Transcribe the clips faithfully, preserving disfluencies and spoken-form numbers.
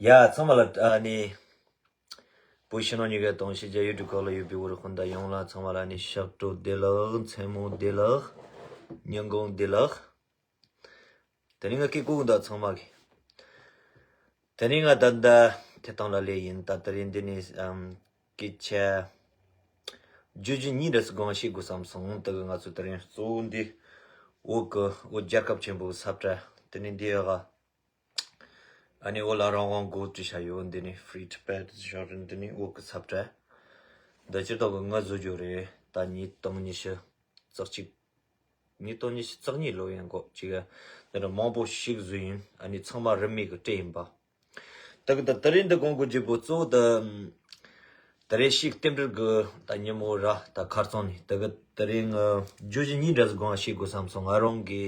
ཡ་ཚང་མ་ལ་ཨ་ནི། བོད་ཕྱི་ནང་གཉིས་ཀའི་གཏོང་ཤེས་རྒྱ་ཡུལ་གྲུ་ཁག་ལ་ཡོད་པའི་བོད་རིགས་སྤུན་ཟླ་ཡོངས་ལ་ཚང་མ་ལ་ཨ་ནི་ཕྱག་དྲོ་བདེ་ལེགས། མཚན་མོ་བདེ་ལེགས། ཉིན་གུང་བདེ་ལེགས། དེ་ནི་ང་སྐད་གོ་གི་འདུག་ཚང་མ་གི། དེ་ནི་ང་ད་ལྟ་ཐད་གཏོང་ལ་སླེབས་ཡིན། ད་དེ་རིང་འདི་ནི་ཨམ་སྐད་ཆ་བརྗོད་གཞི་གཉིས་འདྲ་ཞིག་སྒང་བཤད་དགོས་བསམ་སོང་། དེ་གི་ང་ཚོ་དེ་རིང་གཙོ་བོ་འདི་བོད་གི་བོད་རྒྱལ་ཁབ་ཆེན་པོའི་ས་བཀྲ་དེ་ནི་འདི་ཡོད་ག་ཨ་ནི་བོད་ལ་རང་དབང་དགོས་བྲིས་བཞག་ཡོད། འདི་ནི་Free Tibet ཞོར་འདི་ནི་བོད་ཀྱི་ས་བཀྲ། འདི་སྤྱིར་བཏང་གི་ང་བཟོ་རྒྱུ་རེད། ད་ཉིས་སྟོང་ཉི་ཤུ་རྩ་གཅིག་ཉིས་སྟོང་ཉི་ཤུ་རྩ་གཉིས་ལོ་ཡིན་གོ་ཅིག་འདི་འདྲ་མང་པོ་ཞིག་བཟོས་ཡིན། ཨ་ནི་ཚང་མ་རིན་མེད་ཀྱི་སྤྲད་ཡིན་པ། ད་གི་ད་དེ་རིང་འདི་གོང་གི་བརྗེ་པོ་གཙོ་བོ་ད་ད་རེས་ཤིག་རྟེན་འབྲེལ་གི་ད་ཉིན་མོ་ར་ད་ཁ་རྩང་ནས་ད་གི་དེ་རིང་ཨ་བརྗོད་གཞི་གཉིས་འདྲ་ཞིག་སྒང་བཤད་དགོས་བསམ་སོང་། ང་རང་གི་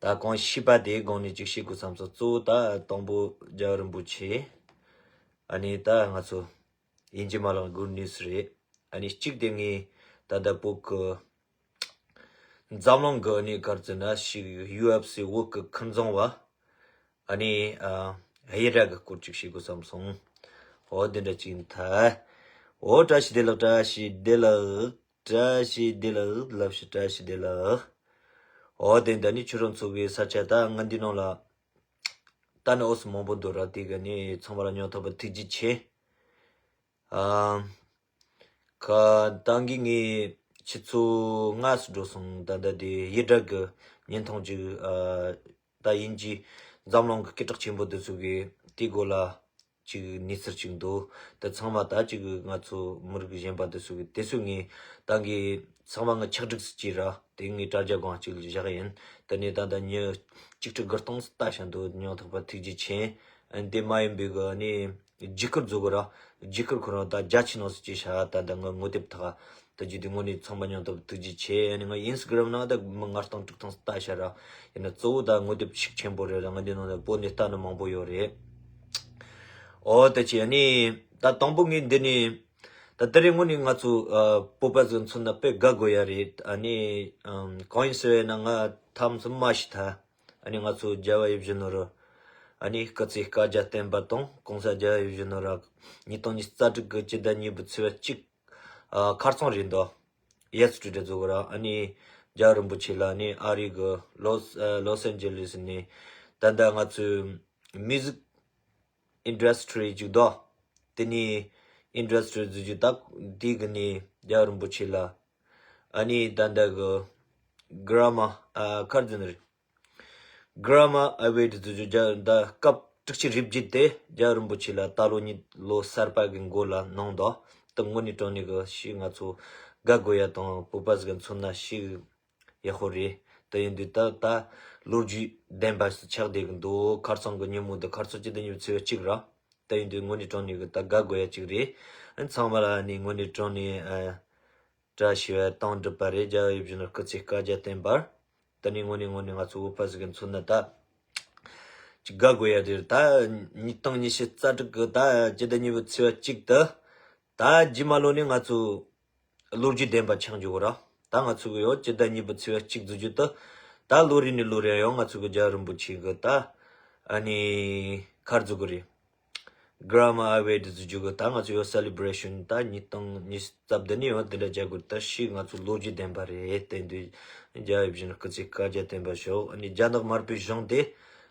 ད་གང་ཤེས་པ་དེའི་སྒང་ནས་ཅིག་བཤད་དགོས་བསམ་སོང་། གཙོ་བོ་ད་དང་པོ་རྒྱལ་བ་རིན་པོ་ཆེ། ཨ་ནི་ད་ང་ཚོ་དབྱིན་ཇི་མ་ལག་གུར་ནིས་རེད། ཨ་ནི་གཅིག་དེ་ངས་ད་ལྟ་བོད་ཀྱི་འཛམ་གླིང་གི་ཨ་ནི་ག་རེ་ཟེར་ན་ཞིག་ཡུ་ཨེཕ་སི་བོད་ཀྱི་ཁུར་འཛིན་པ་ཨ་ནི་ཨ་ཧེ་ར་གི་སྐོར་ཅིག་བཤད་དགོས་བསམ་སོང་། འོ་དེ་འདྲ་ཅིག་ཡིན་ད། འོ་བཀྲ་ཤིས་བདེ་ལེགས། བཀྲ་ཤིས་བདེ་ལེགས། བཀྲ་ཤིས་བདེ་ལེགས། ལབ་ཤི། བཀྲ་ཤིས་བདེ་ལེགས། འོ་དེ་འདྲ་ནི་ཁྱོད་རང་ཚོ་གི་ས་ཆ་ད་ང་འདི་ནང་ལ་ད་ནི་འོ་སི་མང་པོ་འདུག་ར། དེ་ག་ནི་ཚང་མ་ལ་སྙིང་ཐག་པ་ཐུགས་རྗེ་ཆེ། ཨ་ཁ་ཏང་གི་ངའི་ཆུ་ཚོད་ལྔ་སུ་འགྲོ་སོང་། ད་ལྟ་དེ་ཡི་དྲག་གི་བརྙན་ཐུང་ཅིག་ཨ་ད་དབྱིན་ཇི་འཛམ་གླིང་གི་སྐད་གྲགས་ཆེན་པོ་དེ་ཚོ་གི་དེའི་སྐོར་ལ་ཅིག་གནས་ཚུལ་ཅིག་འདུག་དེ་ཚང་མ་ད་ཅིག་ང་ཚོ་མི་རིགས་གཞན་པ་དེ་ཚོ་གི་དེ་ཚོ་ངས་ད་གི་ཚང་མ་ངས་ཕྱག་བསྒྲིགས་སུ་བྱས་ར། དེ་ངས་དྲ་རྒྱ་སྒང་ཅིག་ལ་བཞག་ཡིན། དེ་ནས་ད་ལྟ་མྱི་གཅིག་ཁྲི་དགུ་སྟོང་ཙམ་ལྟ་བཞག་འདུག་སྙིང་ཐག་པ་ཐུགས་རྗེ་ཆེ། ཨ་ནི་དེ་མ་ཡིན་པའི་གི་ཨ་ནི་རྒྱུ་སྐར་བཟོ་གི་ར། རྒྱུ་སྐར་ཁོ་རང་ད་རྒྱ་ཆེ་ནང་སུ་ཅིག་བཞག་ད་ལྟ་ངའི་ངོ་དེབ་ཐག་ད་རྒྱུ་དེ་དངོས་གནས་ཚང་མ་སྙིང་ཐག་པ་ཐུགས་རྗེ་ཆེ། ཨ་ནི་ངའི་ཨིན་སི་ཊ་གྷ་རམ་ནང་ད་མི་ལྔ་སྟོང་དྲུག་སྟོང་ཙམ་ལྟ་བཞག་ར། ཡིན་ན་གཙོ་བོ་ད་ངོ་དེབ་ཤུགས་ཆེན་པོ་རེད་ར། ང་འདི་ནང་ནས་བོད་ནས་ལྟ་ནི་མང་པོ་ཡོད་རེད། འོ་ད་ཅི་ཨ་ནི་ད་དང་པོ་ངས་འདི་ནས་ད་དེ་རིང་དངོས་གནས་ང་ཚོ་ཨ་བོད་པ་ཟིག་མཚོན་ན་དཔེ་དགའ་དགོས་ཡ་རེད། ཨ་ནི་ཨམ་གང་ཡིན་ཟེར་བས་ན་ང་ཐམ་སུ་མ་ཤི་ཐ། ཨ་ནི་ང་ཚོ་རྒྱལ་བ་ཡིད་བཞིན་ནོར་བུ་ཨ་ནི་སྐུ་ཚེ་བསྐལ་བརྒྱར་བརྟན་པ་དང་གོང་ས་རྒྱལ་བ་ཡིད་བཞིན་ནོར་བུ་ཉིས་སྟོང་ཉི་ཤུ་རྩ་དྲུག་གི་སྤྱི་ཟླ་གཉིས་པའི་ཚེས་པ་གཅིག་ཨ་ཁ་རྩང་རེད་འདུག་ཡེ་སི་ཊར་ཌེ་ཟེར་གི་ར། ཨ་ནི་རྒྱལ་བ་རིན་པོ་ཆེ་ལ་ནི་ཨ་རི་གི་ལོས་ཨ་ལོས་ཨན་ཇེ་ལིས་ནས་ད་ལྟ་ང་ཚོའི་མིའུ་ཟིག་ཨིན་ཌ་སི་ཊི་རི་ཅིག་འདུག་དེ་ནི་ཨིན་ཌ་སི་ཊི་རི་བཟོ་རྒྱུ་ད་དེ་གི་ནི་རྒྱལ་བ་རིན་པོ་ཆེ་ལ་ཨ་ནི་ད་ལྟ་གི་གྷ་ར་མ་ཨ་ཁར་ཛིན་རེད། གྷ་ར་མ་ཨ་ཝེ་ཌི་བཟོ་རྒྱུ་རྒྱ་ད་སྐབས་དྲུག་ཅུ་རེ་བརྒྱད་དེ་རྒྱལ་བ་རིན་པོ་ཆེ་ལ་ད་ལོ་ཉིད་ལོ་གསར་པ་གི་མགོ་ལ་གནང་འདུག་དེ་དངོས་གནས་དྲང་གནས་གི་ཞིག་ང་ཚོ་དགའ་དགོས་ཡ་དང་བོད་པ་ཟིག་མཚོན་ན་ཞིག་ཡག་པོ་རེད། དེ་ཡིན་དུས་ད་ད་ལོ་རྒྱུས་ལྡན་པ་ཞིག་ཆགས་བསྡད་གི་འདུག་ཁ་རྩང་གི་ཉིན་མོ་འདི་ཁ་རྩང་སྤྱི་ཟླ་གཉིས་པའི་ཚེས་པ་གཅིག་ར། དེ་ཡིན་དུས་དངོས་གནས་དྲང་གནས་གི་ད་དགའ་དགོས་ཡ་གཅིག་རེད། ཨ་ཚང་མ་ལ་ནི་དངོས་གནས་དྲང་གནས་ཨ་བཀྲ་ཤིས་པ་དང་སྒྲུབ་པ་རེད། རྒྱལ་བ་ཡིད་བཞིན་ནོར་བུ་སྐུ་ཚེ་བསྐལ་བརྒྱར་བརྟན་པར། དེ་ནས་དངོས་གནས་དངོས་གནས་ང་ཚོ་བོད་པ་ཟིག་གི་མཚོན་ན་ད་ཅིག་དགའ་དགོས་ཡ་དེ་རེད། ད་ཉིས་སྟོང་ཉི་ཤུ་རྩ་དྲུག་གི་ད་སྤྱི་ཟླ་གཉིས་པའི་ཚེས་པ་གཅིག་ཏུ་ད་རྗེས་མ་ལོ་ནས་ང་ཚོ་ལོ་རྒྱུས་ལྡན་པ་ཆགས་འགྱོ་གི་ར། ད་ང་ཚོ་གི་ཡོ་སྤྱི་ཟླ་གཉིས་པའི་ཚེས་པ་གཅིག་བཟོ་རྒྱུ་ད་ད་ལོ་རེ་ནས་ལོ་རེ་ཡང་ང་ཚོ་གི་རྒྱལ་བ་རིན་པོ་ཆེ་གི་ད་ཨ་ནི་ཁར་བཟོ་གི་རེད། གྷ་ར་མ་ཨ་ཝེ་ཌི་བཟོ་རྒྱུ་གི་ད་ང་ཚོ་ཡོ་སེ་ལི་བྷི་རེ་ཤན་ད་ཉིས་སྟོང་ཉི་ཤུ་རྩ་བདུན་ནས་ཡོ་དེ་འདྲ་རྒྱག་དགོས། ད་ཞིག་ང་ཚོ་ལོ་རྒྱུས་ལྡན་པ་རེད། དེ་འདུག་རྒྱལ་བ་ཡིད་བཞིན་སྐུ་ཚེ་བསྐལ་བརྒྱར་བརྟན་པར་ཤོག་ཨ་ནི་རྒྱ་ནག་དམར་པོའི་གཞུང་དེ་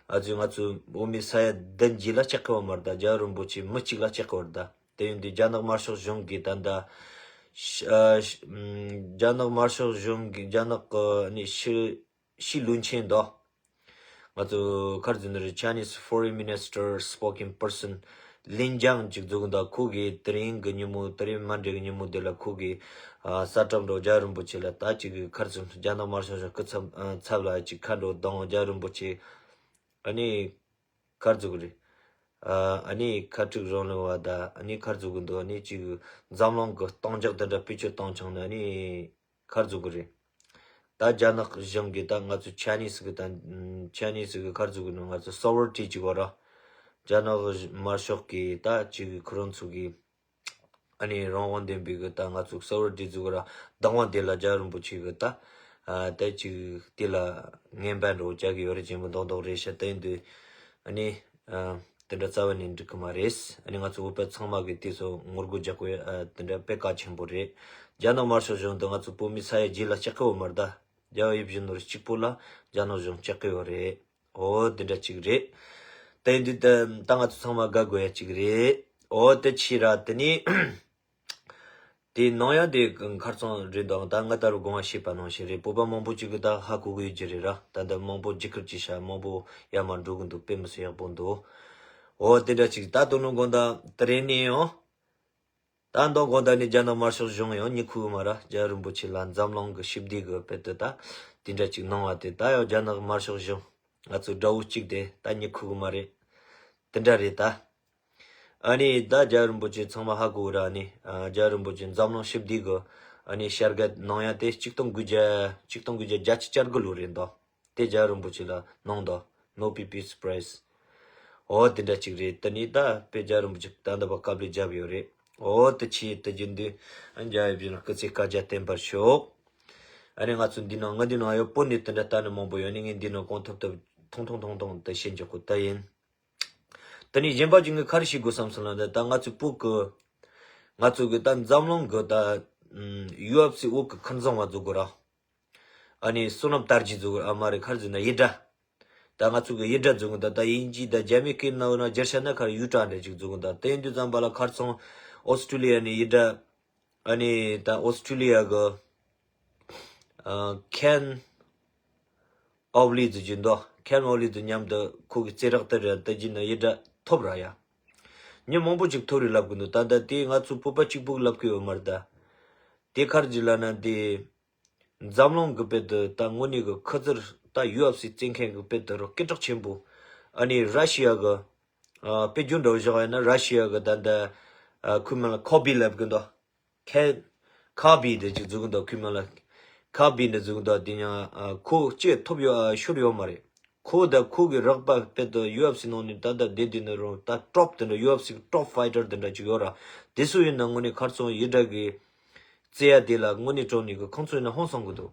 ཨ་ཚོས་ང་ཚོ་འོ་མའི་ས་ཡ་བདུན་བརྒྱད་ལ་གཅིག་གི་བ་མར་ད་རྒྱལ་བ་རིན་པོ་ཆེ་མི་གཅིག་ལ་གཅིག་གི་བར་ད། དེ་ཡིན་དུས་རྒྱ་ནག་དམར་ཤོག་གཞུང་གིས་ད་ལྟ་ཤ་ཨ་ཤ་ཨམ་རྒྱ་ནག་དམར་ཤོག་གཞུང་གིས་རྒྱ་ནག་གི་ནི་ཕྱི་ཕྱི་བློན་ཆེན་དོ། ང་ཚོ་ཁར་ཛིན་རི་Chinese Foreign Minister Spokesperson ལིན་ཅང་ཅིག་འཛུགས་འདུག་ཁོ་གིས་དེ་རིང་གི་ཉིན་མོ་དེ་རིང་མ་འདྲེ་གི་ཉིན་མོ་དེ་ལ་ཁོ་གིས་ཨ་ས་ཁྲབ་འགྲོ་རྒྱལ་བ་རིན་པོ་ཆེ་ལ་ད་ཅིག་གི་ཁར་ཚུར་རྒྱ་ནག་དམར་ཤོག་ཤོག་སྐུ་ཚབ་ཨ་ཚབ་ལ་ཅིག་ཁ་འགྲོ་དང་རྒྱལ་བ་རིན་པོ་ཆེ་ཨ་ནི་ཁར་འཛུགས་རེད། ཨ་ཨ་ནི་ཁ་ཁྲིག་རང་ལུང་བ་ད་ཨ་ནི་ཁར་འཛུགས་གི་འདུག་ཨ་ནི་ཅིག་འཛམ་གླིང་གི་གཏིང་འཇགས་དེ་འདྲ་བེད་སྤྱོད་བཏང་བྱུང་ན་ཨ་ནི། ཁར་འཛུགས་གི་རེད། ད་རྒྱ་ནག་གཞུང་གིས་ད་ང་ཚོ་ཆ་ནིས་གི་ད་ཆ་ནིས་གི་ཁར་འཛུགས་གི་ནོ་ང་ཚོ་སོ་ཝར་ཊི་ཅིག་བ་ར། རྒྱ་ནག་དམར་ཤོག་གི་ད་ཅིག་ཁོ་རང་ཚོ་གི་ཨ་ནི་རང་དབང་ལྡན་པའི་གི་ད་ང་ཚོ་སོ་ཝར་ཊི་འཛུགས་གི་ར། བདག་དབང་དེ་ལ་རྒྱལ་བ་རིན་པོ་ཆེ་གི་ད་ཨ་ད་ཅིག་དེ་ལ་ངན་པ་འགྲོ་བྱ་གི་ཡོད་རེད་ཅེས་མི་མདོག་མདོག་རེད་ཤ་ད་ཡིན་དུས་ཨ་ནི། དེ་འདྲ་རྩ་བ་ནས་འགྲིག་གི་མ་རེད། ཨ་ནི་ང་ཚོ་བོད་པ་ཚང་མ་གི་དུས་སུ་ངོ་རྒོལ་རྒྱག་དགོས་ཨ་དེ་འདྲ་དཔེ་གལ་ཆེན་པོ་རེད། རྒྱ་ནག་དམར་ཤོག་གཞུང་དུ་ང་ཚོ་བོད་མི་ས་ཡ་བརྒྱད་ལ་སྐྲག་གི་ཡོད་མ་རེད་ད། རྒྱལ་བ་ཡིད་བཞིན་ནོར་གཅིག་པོ་ལ་རྒྱ་ནག་གཞུང་སྐྲག་གི་ཡོད་རེད། འོ་དེ་འདྲ་གཅིག་རེད། ད་ཡིན་དུས་ད་ད་ང་ཚོ་ཚང་མ་དགའ་དགོས་ཡ་གཅིག་རེད། འོ་དེ་ཕྱིར་ར་དེ་ནི། དེ་ནང་ཡང་དེ་ཁར་ཚང་རེད་འདུག་ད་ང་ལྟར་དགོངས་པ་བཞེས་པ་ནང་བཞིན་རེད། བོད་པ་མང་པོ་ཅིག་གིས་ད་ཧ་གོ་གི་ཡོད་ཀྱི་རེད་ར། ད་ལྟ་མང་པོ་འཇིགས་སྐུལ་བྱེད་ཤག་མང་པོ་ཡར་མར་འགྲོ་གི་འདུག་དཔེ་མི་སྲིད་ཡག་པོ་འདུག་འོ་དེ་འདྲ་ཅིག་ད་དོ་ནང་དགོང་ད་དེ་རིང་ནས་ཡང་། ད་མདོ་དགོང་ད་ནས་རྒྱ་ནག་དམར་ཤོག་གཞུང་ཡང་མི་ཁུག་གི་མ་ར། རྒྱལ་བ་རིན་པོ་ཆེ་ལ་འཛམ་གླིང་གི་ཞི་བདེ་གི་དཔེ་དེ་ད་དེ་འདྲ་ཅིག་གནང་བ་དེ་ད་ཡང་རྒྱ་ནག་དམར་ཤོག་གཞུང་ང་ཚོ་དགྲ་བོ་གཅིག་དེ་ད་མི་ཁུག་གི་མ་རེད། དེ་འདྲ་རེད་ད། ཨ་ནི་ད་རྒྱལ་བ་རིན་པོ་ཆེ་ཚང་མ་ཧ་གོ་ར། ཨ་ནི་ཨ་རྒྱལ་བ་རིན་པོ་ཆེ་འཛམ་གླིང་ཞི་བདེ་གི་ཨ་ནི་བྱ་དགའ་གནང་ཡ་དེ་ཆིག་སྟོང་དགུ་བརྒྱ་ཆིག་སྟོང་དགུ་བརྒྱ་བརྒྱད་ཅུ་གྱ་དགུ་ལོ་རེད་འདུག་དེ་རྒྱལ་བ་རིན་པོ་ཆེ་ལ་གནང་འདུག Nobel Peace Prize། འོ་དེ་འདྲ་ཅིག་རེད། དེ་ནི་ད་དཔེ་རྒྱལ་བ་རིན་པོ་ཆེ་ད་ལྟ་བ་དཀའ་ལས་བརྒྱབ་ཡོད་རེད། འོ་དེ་ཆེ་དེ་རྒྱུན་དུ་ཨ་རྒྱལ་བ་ཡིད་བཞིན་སྐུ་ཚེ་བསྐལ་བརྒྱར་བརྟན་པར་ཤོག་ཨ་ནི་ང་ཚོ་འདི་ནང་ང་འདི་ནང་ཡོད་པོ་ནི་དེ་འདྲ་ལྟ་ནི་མང་པོ་ཡོད་ནི་ངས་འདི་ནང་གང་ཐུབ་ཐུབ་ཐུང་ཐུང་ཐུང་ཐུང་དེ་བཤད་འཇོག་གི་ད་ཡིན། དེ་ནས་གཞན་པ་ཅིག་ངས་ག་རེ་ཞུ་དགོས་བསམ་སོང་ལབ་ན། ད་ང་ཚོའི་བོད་ཀྱི་ང་ཚོ་གི་ད་འཛམ་གླིང་གི་ད་ཡུ་ཨེཕ་སི་འོག་གི་ཁུར་འཛིན་པ་འཛུགས་དགོས་ར། ཨ་ནི་བསོད་ནམས་དར་རྒྱས་འཛུགས་དགོས་ར། ཨ་མ་རེ་ག་རེ་ཟེར་ན་ཡུ་ཌ། ད་ང་ཚོ་གི་ཡུ་ཌ་འཛུགས་དགོས། ད་ད་དབྱིན་ཇི་ད་རྒྱ་མི་སྐད་ནང་ན་སྒྱུར་བྱས་ན་ག་རེ་ཡུ་ཊ་འདྲ་ཅིག་འཛུགས་དགོས། ད་དེ་ཡིན་དུས་ཙམ་པ་ལ་ཁར་སང་ཨོ་སི་ཀྲུ་ལི་ཡ་ནས་ཡུ་ཌ། ཨ་ནི་ད་ཨོ་སི་ཀྲུ་ལི་ཡ་གི་ཨ་ཁེན་ཨོ་ལི་ཛི་ཅིག་འདུག་ཁེན་ཨོ་ལི་ཛི་མཉམ་དུ་ཁོ་གི་རྩེད་རགས་དེ་རེད། དེ་བྱས་ན་ཡུ་ཌ་ཐོབ་ར་ཡ། མི་མང་པོ་ཅིག་ཐོབ་རེད་ལབ་གི་འདུག་ད་ལྟ་དེ་ང་ཚོ་བོད་པ་གཅིག་པུ་ལབ་གི་ཡོད་མ་རེད་ད། དེ་ག་རེ་ཅིག་ལབ་ན་དེ་འཛམ་གླིང་གི་དཔེ་དེ་ད་དངོས་གནས་གི་ཁུ་ཚུར་ད་ཡུ་ཨེཕ་སི་རྩེད་མཁན་གི་དཔེ་དེ་རུ་སྐད་གྲགས་ཆེན་པོ། ཨ་ནི་ར་ཤི་ཡ་གི་ཨ་དཔེ་རྒྱུན་འདྲ་བོ་བཞག་ཡོད་ན་ར་ཤི་ཡ་གི་ད་ལྟ་ཨ་ཁོའི་མིང་ལ་ཁོ་བི་ལབ་གི་འདུག་ཁེ་ཁ་བི་འདི་ཅིག་འཛུགས་འདུག་ཁོའི་མིང་ལ་ཁ་བི་འདི་འཛུགས་འདུག་དེ་ཡང་ཨ་ཁོ་ཅིག་ཐོབ་ཡོད་ཨ་ཤོར་ཡོད་མ་རེད། ཁོ་ད་ཁོ་གི་རོགས་པ་དཔེ་དེ་ཡུ་ཨེཕ་སི་ནང་ནས་ད་ལྟ་བསྡད་དེ་ནི་རུང་ད་ཊོབ་དེ་འདྲ་ཡུ་ཨེཕ་སི་གི་ཊོབ་ཕའི་ཊར་དེ་འདྲ་ཅིག་ཡོད་ར། དེ་ཚོ་ཡིན་ན་དངོས་གནས་ཁར་སང་ཡུ་ཌ་གི་རྩེ་ཡ་དེ་ལ་དངོས་གནས་དྲང་གནས་གི་ཁོང་ཚོ་ཡིན་ན་ཧང་སང་གི་འདུག་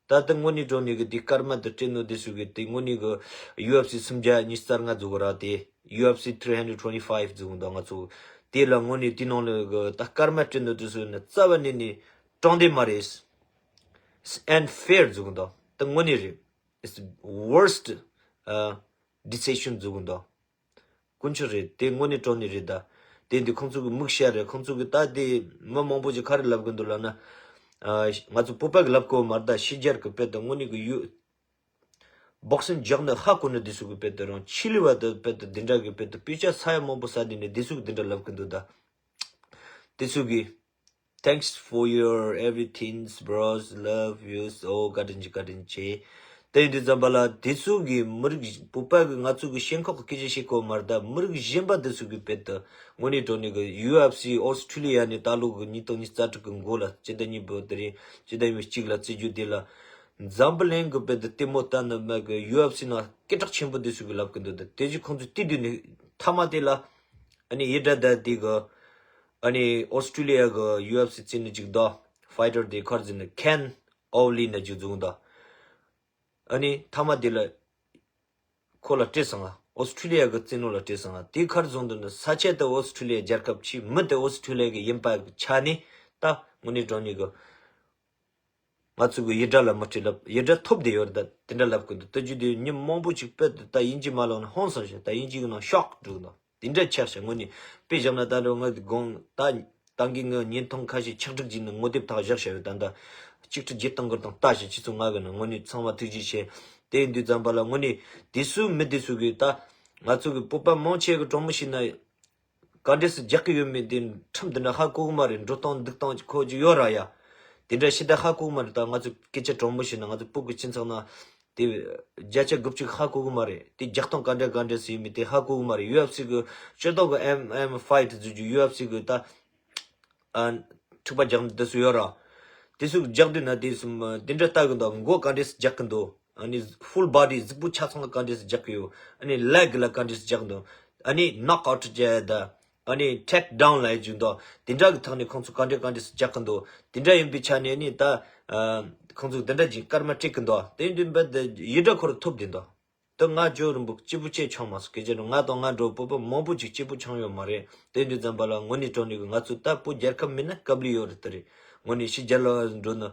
ད་ལྟ་དངོས་གནས་དྲང་གནས་ཀྱི་དེ་སྐར་མ་དེ་སྤྲད་ནོ་དེ་ཚོ་གི་དེ་དངོས་གནས་ཀྱི་ཡུ་ཨེཕ་སི་སུམ་བརྒྱ་ཉི་ཤུ་རྩ་ལྔ་འཛུགས་ར། དེ་ཡུ་ཨེཕ་སི་three hundred twenty five འཛུགས་འདུག་ང་ཚོ་དེ་ལ་དངོས་གནས་དེ་ནང་ལ་གི་ད་སྐར་མ་སྤྲད་ནོ་དེ་ཚོ་ནི་རྩ་བ་ནས་ནི་དྲང་བདེན་མ་རེད། It's unfair འཛུགས་འདུག་ད་དངོས་གནས་རེད། It's worst uh, decision འཛུགས་འདུག་དཀོན་མཆོག་རེད། དེ་དངོས་གནས་དྲང་གནས་རེད་ད། དེ་འདི་ཁོང་ཚོ་གི་མིག་ཤར་རེད། ཁོང་ཚོ་གི་ད་དེ་མི་མང་པོ་ཞིག་ག་རེ་ལབ་གི་འདུག་ལབ་ན། ཨ་ང་ཚོ་བོད་པ་གི་ལབ་གོ་མ་རེད་ད། ཕྱི་རྒྱལ་གི་དཔེ་དེ་དངོས་གནས་གི་ཡུ་སྦོག་སིང་རྒྱག་ནི་ཧ་གོ་ནི་དེ་ཚོ་གི་དཔེ་དེ་རང་ཆི་ལི་བ་དེ་དཔེ་དེ་འདི་འདྲ་གི་དཔེ་དེ་དཔེ་ཆ་ས་ཡ་མང་པོ་ས་དེ་ནས་དེ་ཚོ་གི་འདི་འདྲ་ལབ་གི་འདུག་ད། དེ་ཚོ་གི Thanks for your everything, bros. Love you so. བཀའ་དྲིན་ཆེ། བཀའ་དྲིན་ཆེ། དེ་ཡིན་དུས་ཙམ་པ་ལ་དེ་ཚོ་གི་མི་རིགས་བོད་པ་གི་ང་ཚོ་གི་ཞེན་ཁོག་གི་སྐད་ཆ་བཤད་གོ་མ་རེད་ད། མི་རིགས་གཞན་པ་དེ་ཚོ་གི་དཔེ་དེ་དངོས་གནས་དྲང་གནས་གི་ཡུ་ཨེཕ་སི་ཨོ་སི་ཀྲུ་ལི་ཡ་ནས་ད་ལོ་གི་ཉིས་སྟོང་ཉི་ཤུ་རྩ་དྲུག་གི་མགོ་ལ་སྤྱི་ཟླ་གཉིས་པོ་དེ་རིང་སྤྱི་ཟླ་ཉི་ཤུ་གཅིག་ལ་རྩེད་རྒྱུ་དེ་ལ་འཛམ་བུ་གླིང་གི་དཔེ་དེ་ལྟད་མོ་ལྟ་ནི་མ་གི་ཡུ་ཨེཕ་སི་ནང་སྐད་གྲགས་ཆེན་པོ་དེ་ཚོ་གི་ལབ་གི་འདུག་ད་དེ་བཞིན་ཁོང་ཚོ་དེ་དུས་ནས་མཐའ་མ་དེ་ལ་ཨ་ནི་ཡི་དྲ་ད་དེ་གི་ཨ་ནི་ཨོ་སི་ཀྲུ་ལི་ཡ་གི་ཡུ་ཨེཕ་སི་རྩེད་ནི་ཅིག་འདུག་ཕའི་ཊར་དེ་ག་རེ་ཟེར་ན་ཁེན་ཨོ་ལི་ན་ཅིག་བཟུང་འདུག་ཨ་ནི་མཐའ་མ་དེ་ལ་ཁོ་ལ་སྤྲད་སོང་ང་། ཨོ་སི་ཀྲུ་ལི་ཡ་གི་རྩེད་ནོ་ལ་སྤྲད་སོང་ང་། དེ་ག་རེ་བཟུང་འདུག་ན་ས་ཆ་དེ་ཨོ་སི་ཀྲུ་ལི་ཡ་རྒྱལ་ཁབ་ཆེ། མི་དེ་ཨོ་སི་ཀྲུ་ལི་ཡ་གི་ཡིན་པ་གི་ཆ་ནས་ད་དངོས་གནས་དྲང་གནས་གི་ང་ཚོ་གི་ཡི་དྲ་ལ་མི་སྤྲད་ལབ། ཡི་དྲ་ཐོབ་བསྡད་ཡོད་རེད་ད། དེ་འདྲ་ལབ་གི་འདུག་ད་རྒྱུ་དེ་མི་མང་པོ་ཅིག་དཔེ་ད་དབྱིན་ཇི་མ་ལོག་ན་ཧང་སང་ཤག་ད་དབྱིན་ཇི་གི་ནང་ཤོག་འགྲོ་གི་འདུག་དེ་འདྲ་ཆགས་ཤག་དངོས་གནས་དཔེ་བཞག་ན་ད་འགྲོ་ང་དགོང་ད་ད་གིན་ངའི་བརྙན་ཐུང་ཁ་ཤས་ཕྱག་བྲིས་བྱས་ནས་ངོ་དེབ་དག་བཞག་བཞག་ཡོད། ད་ད་གཅིག་ཁྲི་བརྒྱད་སྟོང་གི་སྟེང་ལྟ་ཤག་ཁྱེད་ཚོ་ང་གི་ནང་དངོས་གནས་ཚང་མ་ཐུགས་རྗེ་ཆེ། དེ་ཡིན་དུས་ཙམ་པ་ལ་དངོས་གནས་དེ་སུ་མི་དེ་སུ་གི་ད་ང་ཚོ་གི་བོད་པ་མང་ཆེ་གི་གྲོགས་མོ་ཞིག་ན། ག་འདྲས་སེ་རྒྱག་གི་ཡོད་མེད་དེ་ཁྲིམས་དེ་འདྲ་ཧ་གོ་གི་མ་རེད། འགྲོ་སྟངས་འདུག་སྟངས་ཁོ་ཅིག་ཡོད་ར་ཡ། དེ་འདྲ་ཤི་ད་ཧ་གོ་གི་མ་རེད། ད་ང་ཚོ་སྐད་ཆ་དྲང་མོ་བཤད་ན་ང་ཚོ་བོད་ཀྱི་སྤྱི་ཚོགས་ན་དེ་བརྒྱ་ཆ་དགུ་བཅུ་ཧ་གོ་གི་མ་རེད། དེ་རྒྱག་སྟངས་ག་འདྲ་ག་འདྲས་སེ་ཡོད་མེད་དེ་ཧ་གོ་གི་མ་རེད། ཡུ་ཨེཕ་སི་གི་སྤྱི་ཚོགས་གི་ཨེམ་ཨེམ་ཕའེ་ཊར་ཟེར་རྒྱུ་ཡུ་ཨེཕ་སི་གི་ད། ཨ། འཁྲུག་པ་རྒྱག་འདི་སུ་ཡོད་ར། དེ་སུ་རྒྱག་དུས་ན་དེ་སུ་དེ་འདྲ་ལྟ་གི་འདུག་མགོ་ག་འདྲས་སུ་རྒྱག་གི་འདུག་ཨ་ནི་ཧྥུལ་བོ་ཌི་གཟུགས་པོ་ཆ་ཚང་ལ་ག་འདྲས་སུ་རྒྱག་གི་ཡོད། ཨ་ནི་ལེག་ལ་ག་འདྲས་སུ་རྒྱག་གི་འདུག་ཨ་ནི་ནོག་ཨའུཊ་བྱས་ད། ཨ་ནི་ཊེག་ཌའུན་ལ་ཡི་འདུག་དེ་འདྲ་གི་ཐོག་ནས་ཁོང་ཚོ་ག་འདྲས་ག་འདྲས་སུ་རྒྱག་གི་འདུག་དེ་འདྲ་ཡིན་པའི་ཆ་ནས་ནི་ད། ཨ། ཁོང་ཚོ་དེ་འདྲ་གྱི་སྐར་མ་སྤྲད་གི་འདུག་དེ་ཡིན་དུས་འབད་དེ་ཡི་འདྲ་ཁོ་ར་ཐོབ་བསྡད་འདུག་ད་ང་ཇོ་རིན་པོ་སྐྱིད་པོ་ཅེས་ཆང་མ་སོང་སྐད་ཆ་རུ་ང་དང་ང་འགྲོ་བོད་པ་མང་པོ་ཅིག་སྐྱིད་པོ་ཆང་ཡོད་མ་རེད། དེ་འདྲ་ཙམ་པ་ལ་དངོས་གནས་དྲང་གནས་ཀྱི་ང་ཚོ་ད་བོད་རྒྱལ་ཁབ་མིན་ན་དཀའ་ལས་ཡོད་རེད། དེ་རེད། དངོས་གནས་ཕྱི་རྒྱལ་ལ་འགྲོ་ན་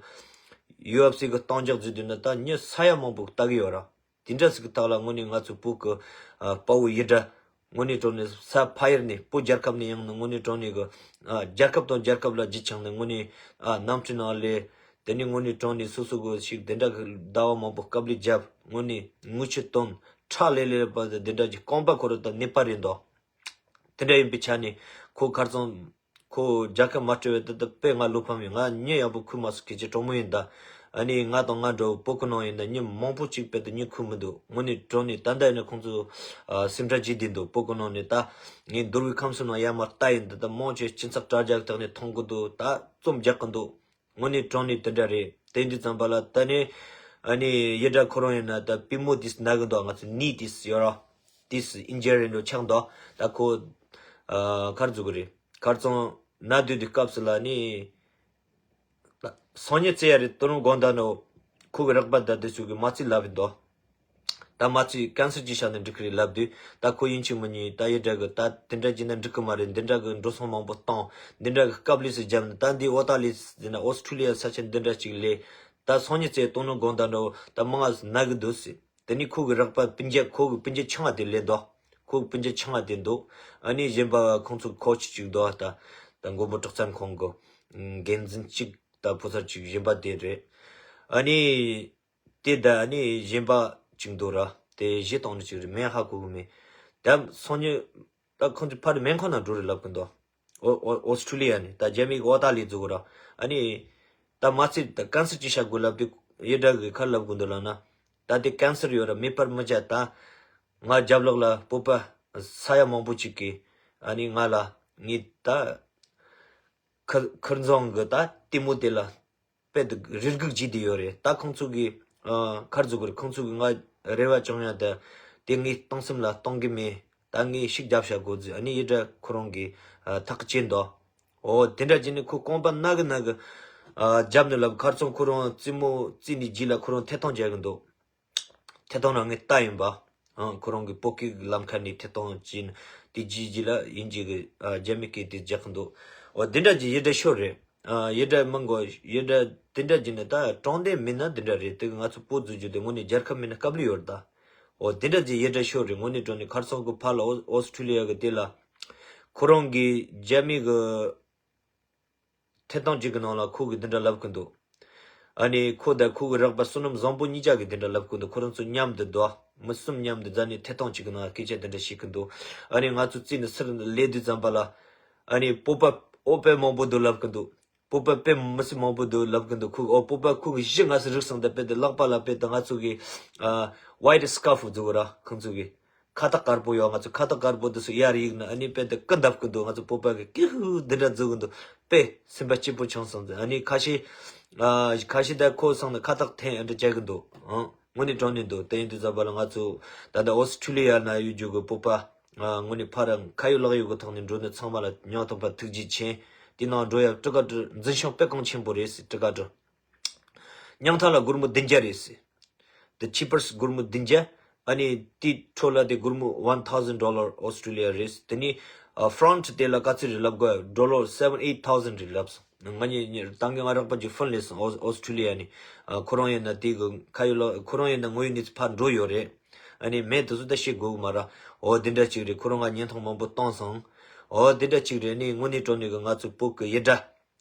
ཡུ་ཨེཕ་སི་གི་རྟིང་རྒྱག་བཟོས་དུས་ན་ད་མྱི་ས་ཡ་མང་པོ་ལྟ་གི་ཡོད་ར། དེ་འདྲ་ཟིག་གི་ཐོག་ལ་དངོས་གནས་ང་ཚོ་བོད་ཀྱི་ཨ་དཔའ་བོ་ཡི་འདྲ་དངོས་གནས་དྲང་གནས་ས་ཕ་ཡུལ་ནས་བོད་རྒྱལ་ཁབ་ནས་ཡང་ན་དངོས་གནས་དྲང་གནས་ཀྱི་ཨ་རྒྱལ་ཁབ་དང་རྒྱལ་ཁབ་ལ་རྒྱུ་ཆགས་ནས་དངོས་གནས་ཨ་གནམ་གྲུའི་ནང་ལས། དེ་ནས་དངོས་གནས་དྲང་གནས་སོ་སོ་གི་ཞིག་དེ་འདྲ་གི་ཟླ་བ་མང་པོ་དཀའ་ལས་བརྒྱབ། དངོས་གནས་ངུ་ཆུ་བཏོན། ཁྲག་ལེ་ལེ་པ་དེ་འདྲ་གི་རྐང་པ་ཁོ་ར་ད་ནད་པ་རེད་འདུག་དེ་འདྲ་ཡིན་པའི་ཆ་ནས་ཁོ་ཁར་སང་ཁོ་རྒྱལ་ཁབ་མ་སྤྲད་པའི་ད་ད་དཔེ་ང་བློ་ཕམ་ཡོད། ང་མྱི་ཡག་པོ་ཁུར་མ་སོང་སྐད་ཆ་དྲང་མོ་ཡིན་ད། ཨ་ནི་ང་དང་ང་འདྲ་བོ་བོད་ཀྱི་ནང་ཡིན་ད་མྱི་མང་པོ་ཅིག་དཔེ་ད་མྱི་ཁུར་མི་འདུག་དངོས་གནས་དྲང་གནས་ད་ལྟ་ཡིན་ན་ཁོང་ཚོ་ཨ་སེམས་ཁྲལ་བྱེད་བསྡད་འདུག་བོད་ཀྱི་ནང་ནས་ད་ངས་འདུལ་བའི་ཁམས་གསུམ་ནང་ཡར་མར་ལྟ་ཡིན་ད། ད་མང་ཆེ་སྤྱི་ཚོགས་དྲ་རྒྱ་གི་སྟེང་ནས་མཐོང་གི་འདུག་ད་རྩོམ་རྒྱག་གི་འདུག་དངོས་གནས་དྲང་གནས་དེ་འདྲ་རེད། དེ་འདྲ་ཙམ་པ་ལ་ད་ནི་ཨ་ནི་ཡི་འདྲ་ཁོ་རང་ཡིན་ན་ད་པུས་མོ་དེས་ན་གི་འདུག་ང་ཚོ་ནི་དེས་ཡོད་ར། དེས་ཨིན་ཇི་རེད་འགྲོ་ཆགས་འདུག་ད་ཁོ་ཨ་ག་རེ་ཟེར་དགོས་རེད། ཁར་སང་ན་དུས་དུས་སྐབས་སུ་ལ་ནི་སང་ཉིན་བཙལ་ཡ་རེད། དོ་རུང་དགོང་དག་ནོ་ཁོ་གི་རེག་པ་ད་དེ་ཚོ་གི་མ་རྩིས་ལབ་ཡིན་འདུག་ད་མ་རྩིས་ཀན་སར་གྱི་ཤ་ནས་འགྲིག་གི་རེད་ལབ་དུས་ད་ཁོ་ཡིན་གཅིག་མིན་གཉིས་ད་ཡི་འདྲ་གི་ད་དེ་འདྲ་བྱས་ན་འགྲིག་གི་མ་རེད། འདི་འདྲ་གི་འགྲོ་སོང་མང་པོ་བཏང་། འདི་འདྲ་གི་དཀའ་ལས་སུ་བརྒྱབ་ནས་ད་འདི་ཨོ་ཏ་ལི་ཟེར་ན་ཨོ་སི་ཁྲུ་ལི་ཡ་ས་ཆ་འདི་འདྲ་ཅིག་ལས་ད་སང་ཉིན་བཙལ་དོ་རུང་དགོང་དག་འདྲ་བོ་ད་མང་ང་ན་གི་འདུག་ཟེར། དེ་ནས་ཁོ་གི་རེག་པ་སྤུན་ཀྱག་ཁོ་གི་སྤུན་ཀྱག་ཆུང་བ་དེ་སླེབས་འདུག་ཁོ་གི་སྤུན་ཀྱག་ཆུང་བ་དེ་འདུག་ཨ་ནི་གཞན་པ་ཁོང་ཚོ་ཁོ་ཆི་ཅིག་འདུག་ད་ད་མགོན་པོ་གྲགས་ཚང་ཁོང་གི་འགན་འཛིན་གཅིག་ད་ཕོ་གསར་གཅིག་གཞན་པ་དེ་རེད། ཨ་ནི་དེ་ད་ཨ་ནི་གཞན་པ་གཅིག་འདུག་ར། དེ་གཞི་གཏོང་ནི་གཅིག་རེད། མིང་ཧ་གོ་གི་མེད། ད་སང་ཉིན་ད་ཁོང་ཚོ་ཕ་རི་སྨན་ཁང་ནང་འགྲོ་རེད་ལབ་གི་འདུག་ཨོ་ཨོ་ཨོ་སི་ཁྲུ་ལི་ཡ་ནས་ད་རྒྱ་མི་གི་ཨོ་ཏ་ལི་འཛུགས་ར། ཨ་ནི་ད་མ་ཚད་ད་ཀན་སར་ཅི་བྱ་དགོས་ལབ་དུས་ཡི་འདྲ་གི་ཁར་ལབ་དགོས་འདུག་ལབ་ན། ད་དེ་ཀན་སར་ཡོད་ར་མེད་པར་མི་བྱ་ད། ང་རྒྱབ་ལོགས་ལ་བོད་པ་ས་ཡ་མང་པོ་ཅིག་གིས་ཨ་ནི་ང་ལ་ངས་ད་ཁུར་ཁུར་འཛིན་གི་ད་ལྟད་མོ་དེ་ལ་དཔེ་དེ་རེ་སྒུག་བྱས་བསྡད་ཡོད་རེད། ད་ཁོང་ཚོ་གིས་ཨ་ག་རེ་ཟེར་དགོས་རེད། ཁོང་ཚོ་གིས་ང་རེ་བ་བཅངས་ཡ་ད་དེ་ངའི་གཏིང་སེམས་ལ་གཏོང་གི་མེད། ད་ངས་ཤུགས་རྒྱབ་བྱ་དགོས་ཟེར། ཨ་ནི་ཡི་འདྲ་ཁོ་རང་གིས་ཨ་ཐག་བཅད་འདུག་ཨོ་དེ་འདྲ་བྱས་ནས་ཁོ་རྐང་པ་ན་གི་ན་གི་ཨ་རྒྱབ་ནས་ལབ། ཁར་སང་ཁོ་རང་རྩེད་མོ་རྩེས་ནས་རྗེས་ལ་ཁོ་རང་ཐད་གཏོང་རྒྱག་གི་འདུག་ཐད་གཏོང་ནང་ངས་ལྟ་ཡིན་པ། ཨང་ཁོ་རང་གི་བོད་སྐད་ཀྱི་ལམ་ཁ་ནས་ཐད་གཏོང་བྱས་ནས་དེ་རྗེས་རྗེས་ལ་དབྱིན་ཇི་གི་ཨ་རྒྱ་མི་སྐད་དེ་རྒྱག་གི་འདུག་ཨོ་དེ་འདྲ་གྱི་ཡི་འདྲ་ཤོར་རེད། ཨ་ཡི་འདྲ་མི་དགོས་ཡི་འདྲ་དེ་འདྲ་གྱི་ནི་ད་དྲང་བདེན་མིན་ན་དེ་འདྲ་རེད། དེ་གི་ང་ཚོ་བོད་འཛུགས་རྒྱུ་དེ་དངོས་གནས་རྒྱལ་ཁབ་མིན་ན་དཀའ་ལས་ཡོད་རེད་ད། ཨོ་དེ་འདྲ་གྱི་ཡི་འདྲ་ཤོར་རེད། དངོས་གནས་དྲང་གནས་ཁར་སང་གི་ཕར་ལ་ཨོ་ཨོ་སི་ཁྲུ་ལི་ཡ་གི་དེ་ལ་ཁོ་རང་གི་རྒྱ་མི་གི་ཐད་གཏོང་གཅིག་གི་ནང་ལ་ཁོ་གིས་འདི་འདྲ་ལབ་གི་འདུག་ཨ་ནི་ཁོ་དང་ཁོ་གི་རེག་པ་བསོད་ནམས་བཟང་པོ་གཉིས་ཆ་གིས་འདི་འདྲ་ལབ་གི་འདུག་ཁོ་རང་ཚོ་མཉམ་དུ་འདུག་མི་གསུམ་མཉམ་དུ་འཛོམས་ནས་ཐད་གཏོང་གཅིག་གི་ནང་སྐད་ཆ་འདི་འདྲ་བཤད་གི་འདུག་ཨ་ནི་ང་ཚོ་རྩིས་ནས་ཚུར་སླེབས་དུས་ཙམ་པ་ལ། ཨ་ནི་བོད་པ་ཨོ་དཔེ་མང་པོ་འདུག་ལབ་གི་འདུག་བོད་པ་དཔེ་མི་སྲིད་མང་པོ་འདུག་ལབ་གི་འདུག་ཁོ་ཨོ་བོད་པ་ཁོ་གི་གཞི་ང་ཚོ་རིག་སོང་། ད་དཔེ་དེ་ལག་པ་ལ་དཔེ་དེ་ང་ཚོ་གི་ཨ་ཝའི་ཊི་སི་ཀར་ཕུ་འཛུགས་ར་ཁོང་ཚོ་གི་ཁ་བཏགས་དཀར་པོ་ཡོད། ང་ཚོ་ཁ་བཏགས་དཀར་པོ་དེ་ཚོ་ཡར་གཡུགས་ནས་ཨ་ནི་དཔེ་དེ་སྐུ་འདེབས་གི་འདུག་ང་ཚོ་བོད་པ་གི་ཀི་ཧུ་འདི་འདྲ་འཛུགས་གི་འདུག་དཔེ་སེམས་པ་སྐྱིད་པོ་བྱུང་སོང་ཟེར། ཨ་ནི་ཁ་ཤས་ཨ་ཁ་ཤས་ད་ཁོ་སོང་ནས་ཁ་བཏགས་འཐེན་ཨ་འདྲ་བྱེད་གི་འདུག་ཨང་དངོས་གནས་དྲང་གནས་འདུག་དེ་ཡིན་དུས་ཙམ་པ་ལ་ང་ཚོ་ད་ལྟ་ཨོ་སི་ཁྲུ་ལི་ཡ་ན་ཡོད་རྒྱུ་གི་བོད་པ་ཨ་དངོས་གནས་ཕར་ཁ་ཡོད་ལག་ཡོད་གི་ཐོག་ནས་འགྲོ་ནས་ཚང་མ་ལ་སྙིང་ཐག་པ་ཐུགས་རྗེ་ཆེ། དེ་ནང་འགྲོ་ཡ་ཀྲི་ཀ་ཀྲི་འཛིན་སྐྱོང་དཔེ་གལ་ཆེན་པོ་རེད་ཟེར། ཀྲི་ཀ་ཀྲི་སྙིང་ཐག་ལ་སྒོར་མོ་བདུན་བརྒྱ་རེད་ཟེར། The cheapest སྒོར་མོ་བདུན་བརྒྱ། ཨ་ནི་དེའི་འཕྲོ་ལ་དེ་སྒོར་མོ་one thousand dollar Australia རེད། དེ་ནི་ཨ་franc དེ་ལ་ག་ཚོད་རེད་ལབ་དགོས། dollar seven eight thousand རེད་ལབ་སོང་། ང་ནི་ད་གིན་ང་རོགས་པ་ཅིག་ཕོན་སླེབས་སོང་ཨོ་ཨོ་སི་ཁྲུ་ལི་ཡ་ནས། ཨ་ཁོ་རང་ཡིན་ན་དེ་གི་ཁ་ཡོད་ལ་ཁོ་རང་ཡིན་ན་དངོས་ཡོད་གནས་ཚུལ་ཕར་འགྲོ་ཡོད་རེད། ཨ་ནི་མེད་དེ་ཚོ་ད་བཤད་དགོས་གི་མ་ར། ཨོ་དེ་འདྲ་ཅིག་རེད། ཁོ་རང་ང་བརྙན་ཐུང་མང་པོ་བཏང་སོང་། ཨོ་དེ་འདྲ་ཅིག་རེད། ནི་དངོས་གནས་དྲང་གནས་གི་ང་ཚོ་བོད་གི་ཡི་འདྲ།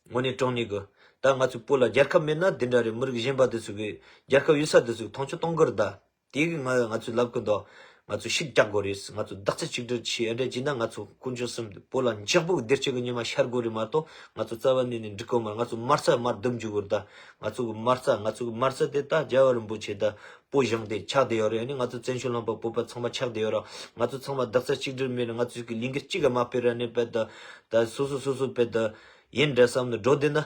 དངོས་གནས་དྲང་གནས་གི་ད་ང་ཚོ་བོད་ལ་རྒྱལ་ཁབ་མེད་ན་དེ་འདྲ་རེད། མི་རིགས་གཞན་པ་དེ་ཚོ་གི་རྒྱལ་ཁབ་ཡོད་ས་དེ་ཚོ་གི་མཐོང་ཆུང་གཏོང་གི་རེད་ད། དེ་གི་ང་ང་ཚོས་ལབ་གི་འདུག་ང་ཚོ་ཤུགས་རྒྱག་དགོས་རེད། ང་ཚོ་རྡོག་རྩ་གཅིག་སྒྲིལ་བྱས་ཨེ་འདྲ་བྱས་ན་ང་ཚོ་དཀོན་མཆོག་གསུམ་བོད་ལ་འཇགས་པོ་གི་བདེ་སྐྱིད་ཀྱི་ཉི་མ་ཤར་དགོས་རེད་མ་གཏོགས། ང་ཚོ་རྩ་བ་ནས་ནས་འགྲིག་གི་མ་རེད། ང་ཚོ་མ་རྩ་མར་རྡུམ་འཇུག་དགོས་རེད། ད་ང་ཚོ་གི་མ་རྩ་ང་ཚོ་གི་མ་རྩ་དེ་ད་རྒྱལ་བ་རིན་པོ་ཆེ་ད་སྤོ་བཞེངས་ཏེ་ཆགས་བསྡད་ཡོད་རེད། ཨ་ནི་ང་ཚོ་བཙན་བྱོལ་ལུང་པ་བོད་པ་ཚང་མ་ཆགས་བསྡད་ཡོད་རེད། ང་ཚོ་ཚང་མ་རྡོག་རྩ་གཅིག་སྒྲིལ་མེད་ན་ང་ཚོ་གི་ལས་འགུལ་གཅིག་ག་མ་སྤེལ་ར་ནས་བས་ད་ད་སོ་སོ་སོ་སོ་བས་ད་ཡིན་འདྲ་བསམ་ནས་འགྲོ་བསྡད་ན།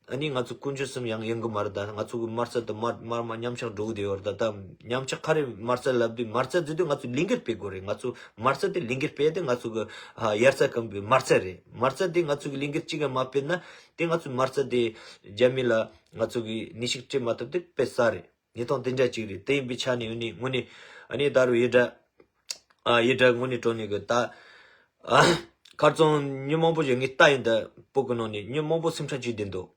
ཨ་ནི་ང་ཚོ་དཀོན་མཆོག་གསུམ་ཡང་ཡོང་གི་མ་རེད། ད་ང་ཚོ་གི་མ་རྩ་དེ་མར་མར་མར་ཉམས་ཆག་འགྲོ་གི་བསྡད་ཡོད་རེད། ད་ད་ཉམས་ཆག་ག་རེ་མ་རྩ་ལབ་དུས་མ་རྩ་ཟེར་དུས་ང་ཚོ་ལས་འགུལ་སྤེལ་དགོས་རེད། ང་ཚོ་མ་རྩ་དེ་ལས་འགུལ་སྤེལ་དེ་ང་ཚོ་གི་ཨ་དབྱར་རྩྭ་དགུན་འབུའི་མ་རྩ་རེད། མ་རྩ་དེ་ང་ཚོ་གི་ལས་འགུལ་གཅིག་ག་མ་སྤེལ་ན་དེ་ང་ཚོ་མ་རྩ་དེ་རྒྱ་མི་ལ་ང་ཚོ་གི་ནུས་ཤུགས་སྤྲད་མ་ཐུབ་དེ་དཔེ་གསར་རེད། གནས་སྟངས་དེ་འདྲ་ཅིག་རེད། དེ་ཡིན་པའི་ཆ་ནས་ཡོད་ནི་དངོས་གནས་ཨ་ནི་ད་རུ་ཡི་དྲ་ཨ་ཡི་དྲ་དངོས་གནས་དྲང་གནས་གི་ད་ཨ་ཁ་རྩང་མི་མང་པོ་ཞིག་ངའི་ལྟ་ཡིན། ད་སྤུ་གུ་ནང་ནས་མི་མང་པོ་སེམས་ཁྲལ་བྱེད་བསྡད་འདུག་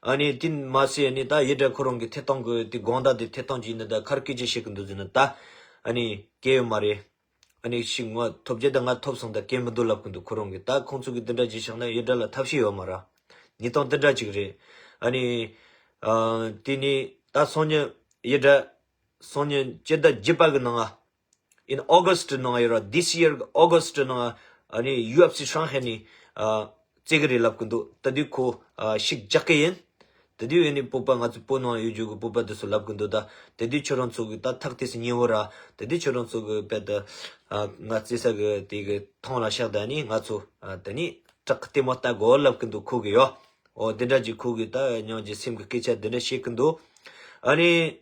ཨ་ནི་དེ་མ་ཟད་ཨ་ནི་ད་ཡི་དྲ་ཁོ་རང་གི་ཐད་གཏོང་གི་དེ་དགོང་དག་དེ་ཐད་གཏོང་བྱས་ནི་ད་ག་རེ་སྐད་ཆ་བཤད་གི་འདུག་ཟེར་ན། ད་ཨ་ནི་སྐད་ཡོད་མ་རེད། ཨ་ནི་ཞིག་ང་ཐོབ་རྒྱུ་ད་ང་ཐོབ་སོང་། ད་སྐད་མི་འདུག་ལབ་གི་འདུག་ཁོ་རང་གིས། ད་ཁོང་ཚོ་གི་དེ་འདྲ་བྱས་བཞག་ན་ཡི་དྲ་ལ་ཐབས་ཤེས་ཡོད་མ་རེད། གནས་སྟངས་དེ་འདྲ་ཅིག་རེད། ཨ་ནི་ཨ་དེ་ནི་ད་སང་ཉིན་ཡི་དྲ་སང་ཉིན་སྤྱི་ཟླ་བརྒྱད་པ་གི་ནང་ང་in August ནང་ཡོད་ར། This year August ནང་ཨ་ནི་ཡུ་ཨེཕ་སི་ཧྲང་ཧའེ་ནས་ཨ་རྩེ་གི་རེད་ལབ་གི་འདུག་ད་དུས་ཁོ་ཨ་ཤུགས་རྒྱག་གི་ཡིན། ད་དུས་ཨ་ནི་བོད་པ་ང་ཚོ་བོད་ནང་ཡོད་རྒྱུ་གི་བོད་པ་དེ་ཚོ་ལབ་གི་འདུག་ད་ད་དུས་ཁྱོད་རང་ཚོ་གི་ད་ཐག་དེ་སུ་ཉེ་བོ་ར། ད་དུས་ཁྱོད་རང་ཚོ་གི་བེད་ད་ཨ་ང་རྩེ་ས་གི་དེ་གི་ཐང་ལ་བཞག་ད་ནི་ང་ཚོ་ཨ་ད་ནི་བྲག་གི་ལྟད་མོ་ལྟ་དགོས་ལབ་གི་འདུག་ཁོ་གི་ཡོ། ཨོ་དེ་འདྲ་ཅིག་ཁོ་གི་ད་སྙིང་རྗེ་སེམས་གི་སྐད་ཆ་དེ་འདྲ་བཤད་གི་འདུག་ཨ་ནི།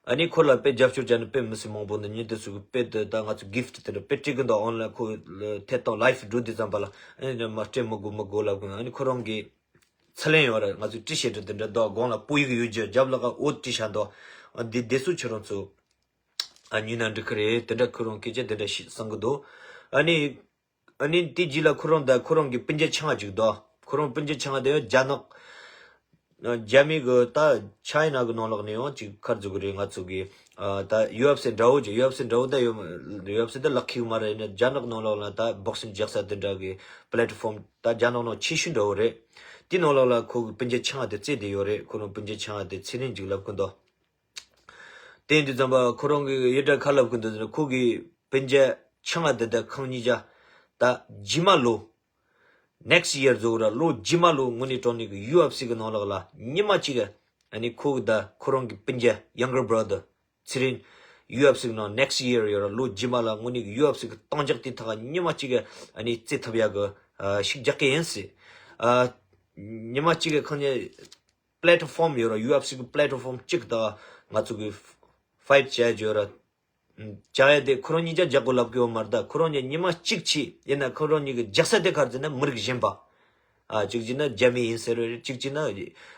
ཨ་ནི་ཁོ་ལ་དཔེ་རྒྱབ་སྐྱོར་བྱས་ནས་དཔེ་མི་སྲིད་མང་པོ་འདི་ཉིན་དེ་ཚོ་གི་དཔེ་དེ་ད་ང་ཚོ་གིཕ་ཊི་དེ་འདྲ་དཔེ་སྤྲད་གི་འདུག་ཨོན་ལན་ཁོ་ཐད་གཏོང་ལའིབ་འགྲོ་དུས་ཙམ་པ་ལ་ཨ་ནི་མ་སྤྲད་མི་དགོས་མི་དགོས་ལབ་གི། ཨ་ནི་ཁོ་རང་གི་ཚུར་ལན་ཡོད་རེད། ང་ཚོ་བྲིས་བཤད་འདྲ་དེ་འདྲ་འདུག་གོང་ལ་བོད་ཡིག་ཡོད་རྒྱུ་རྒྱབ་ལ་ཀ་འོ་བྲིས་བཞག་འདུག་ཨ་འདི་དེ་ཚོ་ཁྱོད་རང་ཚོ་ཨ་ཉོས་ན་འགྲིག་གི་རེད། དེ་འདྲ་ཁོ་རང་སྐད་ཆ་དེ་འདྲ་ཞིག་གསུང་གི་འདུག་ཨ་ནི། ཨ་ནི་དེ་རྗེས་ལ་ཁོ་རང་དང་ཁོ་རང་གི་སྤུན་ཀྱག་ཆུང་བ་ཅིག་འདུག་ཁོ་རང་སྤུན་ཀྱག་ཆུང་བ་དེ་རྒྱ་ནག་རྒྱ་མི་གི་ད་ཆའི་ན་གི་ནང་ལོགས་ནས་ཡང་ཅིག་ཁར་འཛུགས་གི་རེད། ང་ཚོ་གི་ཨ་ད་ཡུ་ཨེཕ་སི་འདྲ་བོ་ཅིག་ཡུ་ཨེཕ་སི་འདྲ་བོ་ད་ཡོད་མ་ཡུ་ཨེཕ་སི་ད་ལག་ཁེལ་གི་མ་རེད། ཡིན་ན་རྒྱ་ནག་ནང་ལོགས་ལ་ད་བོག་སིང་རྒྱག་ས་དེ་འདྲ་གི་པ་ལེ་ཊི་ཕོམ་ད་རྒྱ་ནག་ནང་ཆེ་ཤོས་འདྲ་བོ་རེད། དེ་ནང་ལོགས་ལ་ཁོ་གི་སྤུན་ཀྱག་ཆུང་བ་དེ་རྩེ་བསྡད་ཡོད་རེད། ཁོ་རང་སྤུན་ཀྱག་ཆུང་བ་དེ་ཚེ་རིང་ཅིག་ལབ་གི་འདུག་དེ་ཡིན་དུས་ཙམ་པ་ཁོ་རང་གི་ཡི་དྲ་ཁ་ལབ་གི་འདུག་ཁོ་གི་སྤུན་ཀྱག་ཆུང་བ་དེ་དང་ཁོང་གཉིས་ཀ་ད་རྗེས་མ་ལོ་next year ཟེར་ར་ལོ་རྗེས་མ་ལོ་དངོས་གནས་དྲང་གནས་གི་ཡུ་ཨེཕ་སི་གི་ནང་ལོགས་ལ་ཉི་མ་གཅིག་གི་ཨ་ནི་ཁོ་གི་ད་ཁོ་རང་གི་སྤུན་ཀྱག་younger brother ཚེ་རིང་ཡུ་ཨེཕ་སི་གི་ནང་next year ཡོད་ར་ལོ་རྗེས་མ་ལ་དངོས་གནས་གི་ཡུ་ཨེཕ་སི་གི་རྟིང་རྒྱག་དེ་ཐག་ཉི་མ་གཅིག་གི་ཨ་ནི་རྩེ་ཐུབ་ཡག་གི་ཨ་ཤུགས་རྒྱག་གི་ཡིན་ཟེར། ཨ་ཉི་མ་གཅིག་གི་ཁོང་གཉིས་པ་ལེ་ཊི་ཕོམ་ཡོད་ར། ཡུ་ཨེཕ་སི་གི་པ་ལེ་ཊི་ཕོམ་གཅིག་དང་ང་ཚོ་གི་ཕའིཊ་བྱ་ཡ་ཡོད་ར། བྱ་ཡ་དེ་ཁོ་རང་གཉིས་ཀྱང་རྒྱག་དགོས་ལབ་གི་ཡོད་མ་རེད། ད་ཁོ་རང་གཉིས་ཉི་མ་གཅིག་ཆེད་ཡིན་ན་ཁོ་རང་གཉིས་ཀྱི་རྒྱག་ས་དེ་ག་རེ་ཟེར་ན་མི་རིགས་གཞན་པ། ཨ་གཅིག་བྱས་ན་རྒྱ་མི་ཡིན་ཟེར་བ་རེད། གཅིག་བྱས་ན་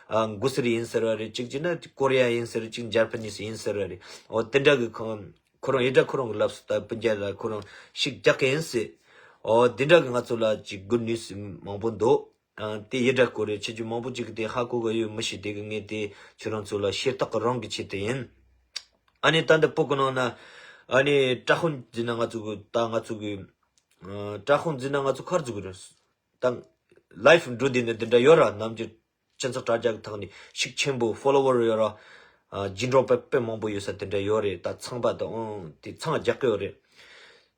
ཨ་འགོ་སེར་ཡིན་ཟེར་བ་རེད། གཅིག་བྱས་ན་ཀོ་རི་ཡ་ཡིན་ཟེར་རེད། གཅིག་ཇ་པ་ནིས་ཡིན་ཟེར་བ་རེད། འོ་དེ་འདྲ་གི་ཁོ་ཁོ་རང་ཡི་འདྲ་ཁོ་རང་གི་ལབ་སོང་། ད་སྤུན་ཀྱག་ལ་ཁོ་རང་ཤུགས་རྒྱག་གི་ཡིན་ཟེར། འོ་དེ་འདྲ་གི་ང་ཚོ་ལ་ཅིག་གུཌ་ནིའུ་སི་མང་པོ་འདུག་ཨ་དེ་ཡི་འདྲ་སྐོར་རེད། ཁྱེད་ཀྱི་མང་པོ་ཅིག་གིས་དེ་ཧ་གོ་གི་ཡོད་མི་ཤེས། དེ་གི་ངས་དེ་ཁྱོད་རང་ཚོ་ལ་ཤེས་རྟོགས་རང་གི་ཆེད་དུ་ཡིན། ཨ་ནི་ད་འདི་སྤུ་གུ་ནང་ན་ཨ་ནི་བཀྲ་ཤིས་འཛིན་ན་ང་ཚོ་གི་ད་ང་ཚོ་གི་ཨ་བཀྲ་ཤིས་འཛིན་ན་ང་ཚོ་ཁར་འཛུགས་རེད། ད་ལའིབ་འགྲོ་དེ་འདི་འདི་འདྲ་ཡོད་ར། ནམ་རྒྱུན་སྤྱི་ཚོགས་དྲ་རྒྱ་གི་ཐོག་ནས་ཤུགས་ཆེན་པོ་ཕོ་ལོ་ཝར་ཡོད་ར། ཨ་རྗེས་འབྲང་དཔེ་དཔེ་མང་པོ་ཡོད་ས་དེ་འདྲ་ཡོད་རེད། ད་ཚངས་པ་དང་ཨང་དེ་ཚང་རྒྱག་གི་ཡོད་རེད།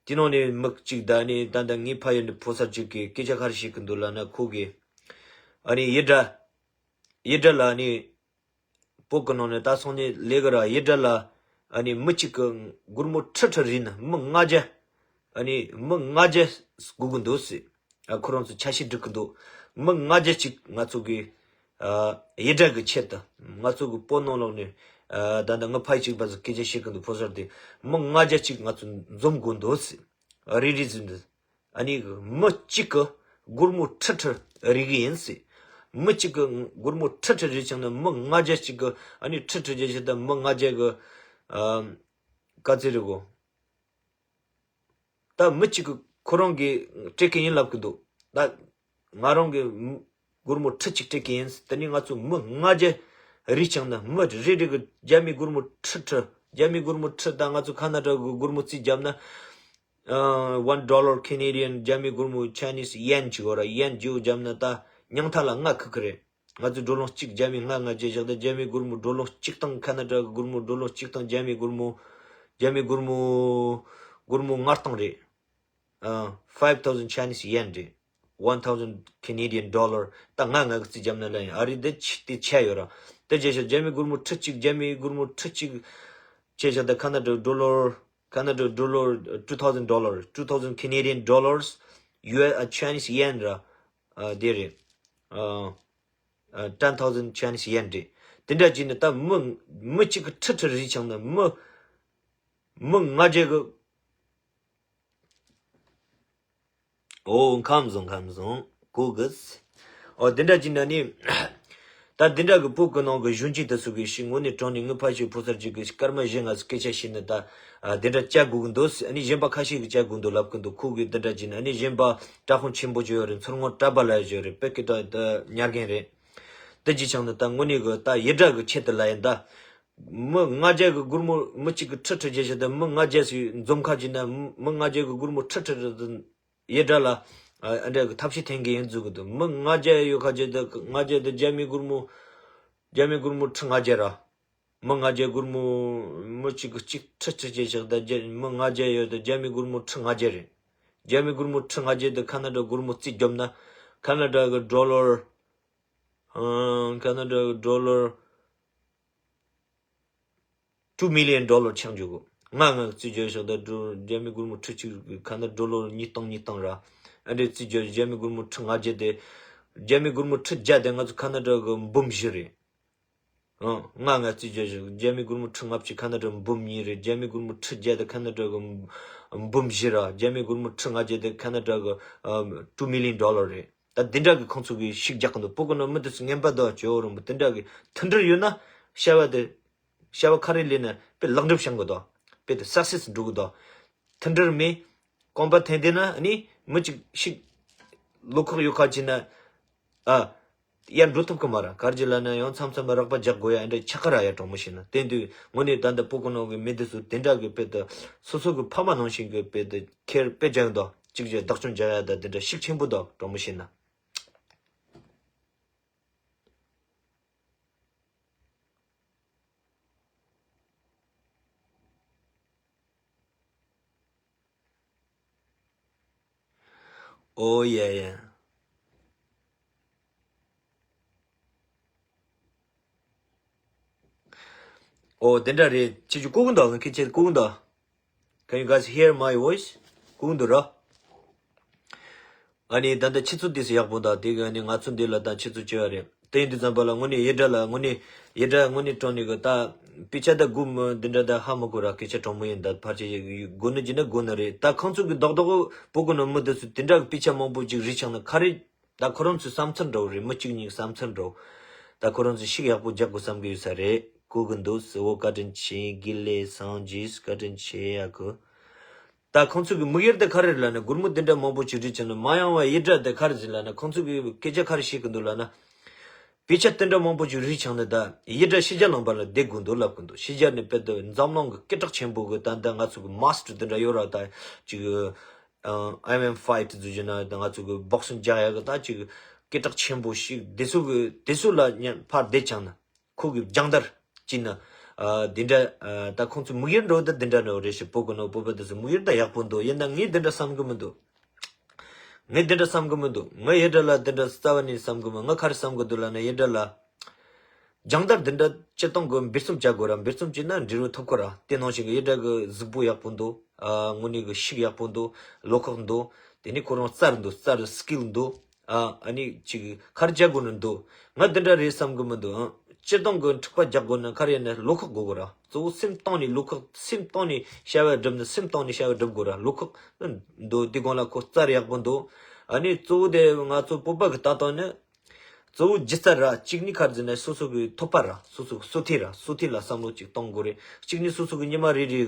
དེ་ནང་ནས་མི་གཅིག་ད་ནི་ད་ལྟ་ངའི་ཕ་ཡུལ་ནས་ཕོ་གསར་གཅིག་གིས་སྐད་ཆ་ག་རེ་བཤད་གི་འདུག་ལབ་ན་ཁོ་གིས་ཨ་ནི་ཡི་འདྲ་ཡི་འདྲ་ལ་ནི་བོད་གི་ནང་ནས་ད་སོང་ནས་ལས་གི་ར་ཡི་འདྲ་ལ་ཨ་ནི་མི་གཅིག་གི་སྒོར་མོ་ཁྲི་ཁྲི་རེད་ན་མི་ལྔ་བརྒྱ་ཨ་ནི་མི་ལྔ་བརྒྱ་དགོས་གི་འདུག་ཟེར། ཨ་ཁོ་རང་ཚོ་འཆར་གཞི་སྒྲིག་གི་འདུག་མི་ལྔ་བརྒྱ་གཅིག་ང་ཚོ་གི་ཨ་ཡི་འདྲ་གི་ཆེད་དུ་ང་ཚོ་གི་བོད་ནང་ལོགས་ནས་ཨ་ད་ལྟ་ངའི་ཕ་ཡུལ་གཅིག་པ་ཚོ་སྐད་ཆ་བཤད་གི་འདུག་ཕོ་གསར་དེ་མི་ལྔ་བརྒྱ་གཅིག་ང་ཚོ་འཛོམས་དགོས་འདུག་ཟེར། རེ་རེ་བཞིན་དུ། ཨ་ནི་མི་གཅིག་གི་སྒོར་མོ་ཁྲི་ཁྲི་རེག་གི་ཡིན་ཟེར། མི་གཅིག་གི་སྒོར་མོ་ཁྲི་ཁྲི་རེག་བྱུང་ན་མི་ལྔ་བརྒྱ་གཅིག་གི་ཨ་ནི་ཁྲི་ཁྲི་བརྒྱ་བྱས་ད་མི་ལྔ་བརྒྱ་གི་ཨ་ག་ཚོད་རེད་གོ། ད་མི་གཅིག་གི་ཁོ་རང་གིས་སྤྲད་གི་ཡིན་ལབ་གི་འདུག་ད་ང་རང་གི་སྒོར་མོ་ཁྲི་གཅིག་སྤྲད་གི་ཡིན། དེ་ནས་ང་ཚོ་མི་ལྔ་བརྒྱ་རེག་བྱུང་ན་མི་རེ་རེ་གི་རྒྱ་མི་སྒོར་མོ་ཁྲི་ཁྲི། རྒྱ་མི་སྒོར་མོ་ཁྲི་དང་ང་ཚོ་ཁ་ན་ཌ་གི་སྒོར་མོ་རྩིས་བརྒྱབ་ན་ཨ་one dollar Canadian རྒྱ་མི་སྒོར་མོ་Chinese yen གཅིག་ཡོད་ར། ཡན་བརྒྱད་བརྒྱབ་ན་ད་ཉིན་ཐ་ལ་ལྔ་ཁུག་གི་རེད། ང་ཚོ་ཌོ་ལར་གཅིག་རྒྱ་མི་ལྔ་ལྔ་བརྒྱད་བཞག་ད་རྒྱ་མི་སྒོར་མོ་ཌོ་ལར་གཅིག་སྟོང་ཁ་ན་ཌ་གི་སྒོར་མོ་ཌོ་ལར་གཅིག་སྟོང་རྒྱ་མི་སྒོར་མོ་ རྒྱ་མི་སྒོར་མོ་སྒོར་མོ་ལྔ་སྟོང་རེད། ཨ། five thousand Chinese yen རེད། One thousand Canadian dollar. ད་ང་ང་གི་རྩིས་རྒྱབ་ན་ལ་ཡིན། ཨ་རི་འདི་ཆ་དེ་ཆ་ཡོད་ར། དེ་བྱས་ཤག་རྒྱ་མི་སྒོར་མོ་ཁྲི་གཅིག་རྒྱ་མི་སྒོར་མོ་ཁྲི་གཅིག་བྱས་ཤག་ད་ཁ་ན་ཌ་ཌོ་ལར། Canada dollar, two thousand dollar, two thousand Canadian dollars, U S, uh, Chinese yen ར། ཨ། དེ་རེད། ཨ། ཨ། ten thousand Chinese yen རེད། དེ་འདྲ་བྱས་ནས་ད་མི་མི་གཅིག་གི་ཁྲི་ཁྲི་རེ་བྱས་ན་མི་མི་ལྔ་བརྒྱ་གི། ཨོ། ཁམས་བཟང་ཁམས་བཟང་། གོ་གི། ཨོ། དེ་འདྲ་བྱས་ན་ནི། ད་འདི་འདྲ་གི་བོད་གི་ནང་གི་གཞོན་སྐྱེས་དེ་ཚོ་གི་ཞིག་དངོས་གནས་དྲང་གནས་ངའི་ཕ་ཞིག་ཕོ་གསར་ཅིག་གི་སྐར་མ་བཞི་ལྔ་ཙམ་སྐད་ཆ་བཤད་ན་ད། ཨ། དེ་འདྲ་བྱ་དགོས་ཀྱི་འདུག་ཨ་ནི་གཞན་པ་ཁ་ཤས་ཀྱིས་བྱ་དགོས་འདུག་ལབ་ཀྱི་འདུག་ཁོ་གིས་དེ་འདྲ་བྱས་ན་ཨ་ནི་གཞན་པ་གྲྭ་ཁོང་ཆེན་པོ་ཅིག་ཡོད་རེད། མཚོ་སྔོན་གྲྭ་པ་ལབ་ཡ་ཅིག་ཡོད་རེད། དཔེ་སྐད་གྲགས་ད་ཉར་མཁན་རེད། དེ་གྱིས་ཆང་ནི་ད་དངོས་གནས་གི་ད་ཡི་དྲག་གི་ཆེད་དུ་ལབ་ཡིན་ད། མི་ལྔ་བརྒྱ་གི་སྒོར་མོ་མི་གཅིག་གི་ཁྲི་ཁྲི་བྱས་བྱས་ད་མི་ལྔ་བརྒྱ་ཞིག་འཛོམས་ཁ་ཅིག་ན་མི་ལྔ་བརྒྱ་གི་སྒོར་མོ་ཁྲི་ཁྲི་ཁྲི་དུ། ཡི་དྲག་ལ། ཨ། ཨ་འདྲ་གི་ཐབས་ཤེས་འཐེན་གི་ཡིན་ཟེར་གི་འདུག་མི་ལྔ་བརྒྱ་ཡོད་ཁ་ཅིག་ད་ལྔ་བརྒྱ་དེ་རྒྱ་མི་སྒོར་མོ། རྒྱ་མི་སྒོར་མོ་ཁྲི་ལྔ་བརྒྱ་ར། མི་ལྔ་བརྒྱ་སྒོར་མོ། མི་གཅིག་གི་གཅིག་ཁྲི་ཁྲི་བྱས་བྱས་ད་རྒྱ་མི་ལྔ་བརྒྱ་ཡོད་ད་རྒྱ་མི་སྒོར་མོ་ཁྲི་ལྔ་བརྒྱ་རེད། རྒྱ་མི་སྒོར་མོ་ཁྲི་ལྔ་བརྒྱ་དེ་ཁ་ན་ཌ་སྒོར་མོ་རྩིས་རྒྱོབ་ན། ཁ་ན་ཌ་གི་ཌོ་ལར། ཨང་། ཁ་ན་ཌ་གི་ཌོ་ལར། two million dollar ཆགས་འཇུག་གོ། ང་ང་རྩིས་རྒྱབ་ཤག་ད་འགྲོ་རྒྱ་མི་སྒོར་མོ་ཁྲི་གཅིག་ཁ་ན་ཌ་ཌོ་ལར་ཉིས་སྟོང་ཉིས་སྟོང་ར། ཨ་འདྲས་རྩིས་རྒྱབ་རྒྱ་མི་སྒོར་མོ་ཁྲི་ལྔ་བརྒྱ་དེ། རྒྱ་མི་སྒོར་མོ་ཁྲི་བརྒྱ་དེ་ང་ཚོ་ཁ་ན་ཌ་གི་འབུམ་བཞི་རེད། ཨང་། ང་ང་རྩིས་རྒྱབ་ཤག་རྒྱ་མི་སྒོར་མོ་ཁྲི་ལྔ་བཅུ་ཁ་ན་ཌ་འབུམ་གཉིས་རེད། རྒྱ་མི་སྒོར་མོ་ཁྲི་བརྒྱ་དེ་ཁ་ན་ཌ་གི་འབུམ་བཞི་ར། རྒྱ་མི་སྒོར་མོ་ཁྲི་ལྔ་བརྒྱ་དེ་ཁ་ན་ཌ་གི་ཨ་two million dollar རེད། ད་འདི་འདྲ་གི་ཁོང་ཚོ་གི་ཤིག་རྒྱག་གི་འདུག་བོད་གི་ནང་མི་དེ་ཚོ་ངན་པ་དོ་ཇོ་རུ་མོ་དེ་འདྲ་གི་མཐུན་སྒྲིལ་ཡོད་ན་བྱ་བ་དེ། བྱ་བ་ཁ་རེ་ལས་ན་དཔེ་ལེགས་འགྲུབ་བྱུང་གི་འདུག་དཔེ་དེ་སག་སེས་འགྲོ་གི་འདུག་མཐུན་སྒྲིལ་མེད། གོམ་པ་འཐེན་བསྡད་ན་ནི་མི་གཅིག་ཤིག་བློ་ཁོག་ཡོད་ཁ་ཅིག་ན། ཨ། ཡར་འགྲོ་ཐུབ་གི་མ་རེད། ག་རེ་བྱས་ལབ་ན་ཡང་མཚམས་མཚམས་རོགས་པ་རྒྱག་དགོས་ཡ་ཨེ་འདྲ་ཆགས་ཀ་ར་ཡ་གྲོགས་མོ་ཞིག་ན། དེ་དུས་དངོས་གནས་ད་ལྟ་བོད་གི་ནང་གི་མི་དེ་ཚོ་དེ་འདྲ་གི་དཔེ་དེ་སོ་སོ་གི་ཕ་མ་ནང་བཞིན་གི་དཔེ་དེ་ཁེར་དཔེ་རྒྱག་འདུག་གཅིག་བྱས་བདག་སྐྱོང་རྒྱག་ཡ་ད་དེ་འདྲ་ཤུགས་ཆེན་པོ་འདུག་གྲོགས་མོ་ཞིག་ན། Oh yeah, yeah. Oh, དེ་འདྲ་རེད། ཁྱེད་ཀྱིས་གོ་གི་འདུག་ཁྱེད་ཀྱིས་གོ་གི་འདུག Can you guys hear my voice? གོ་གི་འདུག་ར། ཨ་ནི་ད་ལྟ་ཁྱེད་ཚོ་དུས་སུ་ཡག་པོ་འདུག་དེ་གི་ཨ་ནི་ང་ཚོ་འདི་ལ་ད་ཁྱེད་ཚོ་བྱེད་བ་རེད། དེ་ཡིན་དུས་ཙམ་པ་ལ་དངོས་གནས་ཡི་དྲ་ལ་དངོས་གནས་ཡི་དྲ་དངོས་གནས་དྲང་གནས་གི་ད་དཔེ་ཆ་ད་དགོས་མི་འདི་འདྲ་ད་ཧ་མི་གོ་ར། སྐད་ཆ་དྲང་མོ་ཡིན། ད་ཕལ་ཆེར་དགོས་ནི་ཅི་འདྲ་དགོས་ནི་རེད། ད་ཁོང་ཚོ་གི་རྡོག་རྡོག་བོད་གི་ནང་མི་དེ་ཚོ་དེ་འདྲ་གི་དཔེ་ཆ་མང་པོ་ཅིག་རིག་ཆགས་ན་ག་རེ། ད་ཁོ་རང་ཚོའི་བསམ་ཚུལ་འདྲ་བོ་རེད། མི་གཅིག་གཉིས་བསམ་ཚུལ་འདྲ་བོ། ད་ཁོ་རང་ཚོས་ཤིག་ཡག་པོ་རྒྱག་དགོས་བསམ་གི་ཡོད་ས་རེད། གོ་གི་འདུག་ཟེར་བོ། བཀའ་དྲིན་ཆེ། དགེ་ལེགས་སངས་རྒྱས། བཀའ་དྲིན་ཆེ་ཡ་གི། ད་ཁོང་ཚོ་གི་དམིགས་ཡུལ་དེ་ག་རེ་རེད་ལབ་ན་སྒོར་མོ་དེ་འདྲ་མང་པོ་ཅིག་རིག་ཆགས་ན་མ་ཡོང་བ་ཡི་དྲ་དེ་ག་རེ་ཟེར་ལབ་ན་ཁོང་ཚོ་གི་སྐད་ཆ་ག་རེ་བཤད་གི་འདུག་ལབ་ན། དཔེ་ཆ་དེ་འདྲ་མང་པོ་ཅིག་རིག་ཆགས་ན་ད་ཡི་དྲ་ཕྱི་རྒྱལ་ལུང་པ་ལ་བསྡད་དགོས་འདུག་ལབ་གི་འདུག་ཕྱི་རྒྱལ་ནས་དཔེ་དེ་འཛམ་གླིང་གི་སྐད་གྲགས་ཆེན་པོ་གི་ད་ལྟ་ང་ཚོ་གི་མཱས་ཊར་དེ་འདྲ་ཡོད་ར། ད་ཅིག་ཨ། ཨེམ་ཨེམ་ཕའེ་ཊི་ཟེར་རྒྱུ་ན་ང་ཚོ་གི་བོག་སིང་རྒྱག་ཡ་གི་ད་ཅིག་སྐད་གྲགས་ཆེན་པོ་ཞིག་དེ་ཚོ་གི་དེ་ཚོ་ལ་ཉན་ཕར་བསྡད་ཀྱང་ན་ཁོ་གི་སྦྱང་བརྡར་ཅིག་ན། ཨ། དེ་འདྲ། ཨ། ད་ཁོང་ཚོ་དམིགས་ཡུལ་འགྲོ་ད་དེ་འདྲ་འགྲོ་རེད་ཤི། བོད་གི་ནང་བོད་པ་དེ་ཚོ་དམིགས་ཡུལ་ད་ཡག་པོ་འདུག་ཡིན་ན་ངས་དེ་འདྲ་བསམ་གི་མི་འདུག་ངས་དེ་འདྲ་བསམ་གི་མི་འདུག་ངས་ཡི་དྲ་ལ་དེ་འདྲ་རྩ་བ་ནས་བསམ་གི་མི། ང་ག་རེ་བསམ་གི་འདུག་ལབ་ན་ཡི་དྲ་ལ། སྦྱང་བརྡར་འདི་འདྲ་སྤྱིར་བཏང་གི་འབུར་རྩོམ་བྱ་དགོས་ར། འབུར་རྩོམ་བྱས་ན་འབྲི་རུ་ཐུབ་ཁོ་ར། དེ་ནང་བཞིན་གི་ཡི་དྲ་གི་གཟུགས་པོ་ཡག་པོ་འདུག་ཨ། དངོས་གནས་གི་ཤིག་ཡག་པོ་འདུག་བློ་ཁོག་འདུག་དེ་ནས་ཁོ་རང་རྩལ་འདུག་རྩལ་སི་ཀིལ་འདུག་ཨ། ཨ་ནི་ཅིག་ག་རེ་བྱ་དགོས་ནི་འདུག་ང་འདི་འདྲ་རེད་བསམ་གི་མི་འདུག་ཨ། སྤྱིར་བཏང་གི་འཁྲིག་པ་རྒྱག་དགོས་ན་ག་རེ་ཡིན་ན་བློ་ཁོག་དགོས་དགོས་ར། གཙོ་བོ་སེམས་གཏིང་ནས་བློ་ཁོག་སེམས་གཏིང་ནས་བྱ་བ་སྒྲུབ་ན་སེམས་གཏིང་ནས་བྱ་བ་སྒྲུབ་དགོས་ར། བློ་ཁོག་འདུག་དེ་སྒང་ལ་ཁོ་རྩལ་ཡག་པོ་འདུག་ཨ་ནི་གཙོ་བོ་དེ་ང་ཚོ་བོད་པ་གི་ལྟ་སྟངས་ནི། གཙོ་བོ་སྒྱུ་རྩལ་ར། གཅིག་ནི་ག་རེ་ཟེར་ན་སོ་སོ་གི་ཐོབ་པ་ར། སོ་སོ་གི་བསོད་བདེ་ར། བསོད་བདེ་ལ་བསམ་བློ་ཅིག་གཏོང་དགོས་རེད། གཅིག་ནི་སོ་སོ་གི་ཉི་མ་རེ་རེ་གི་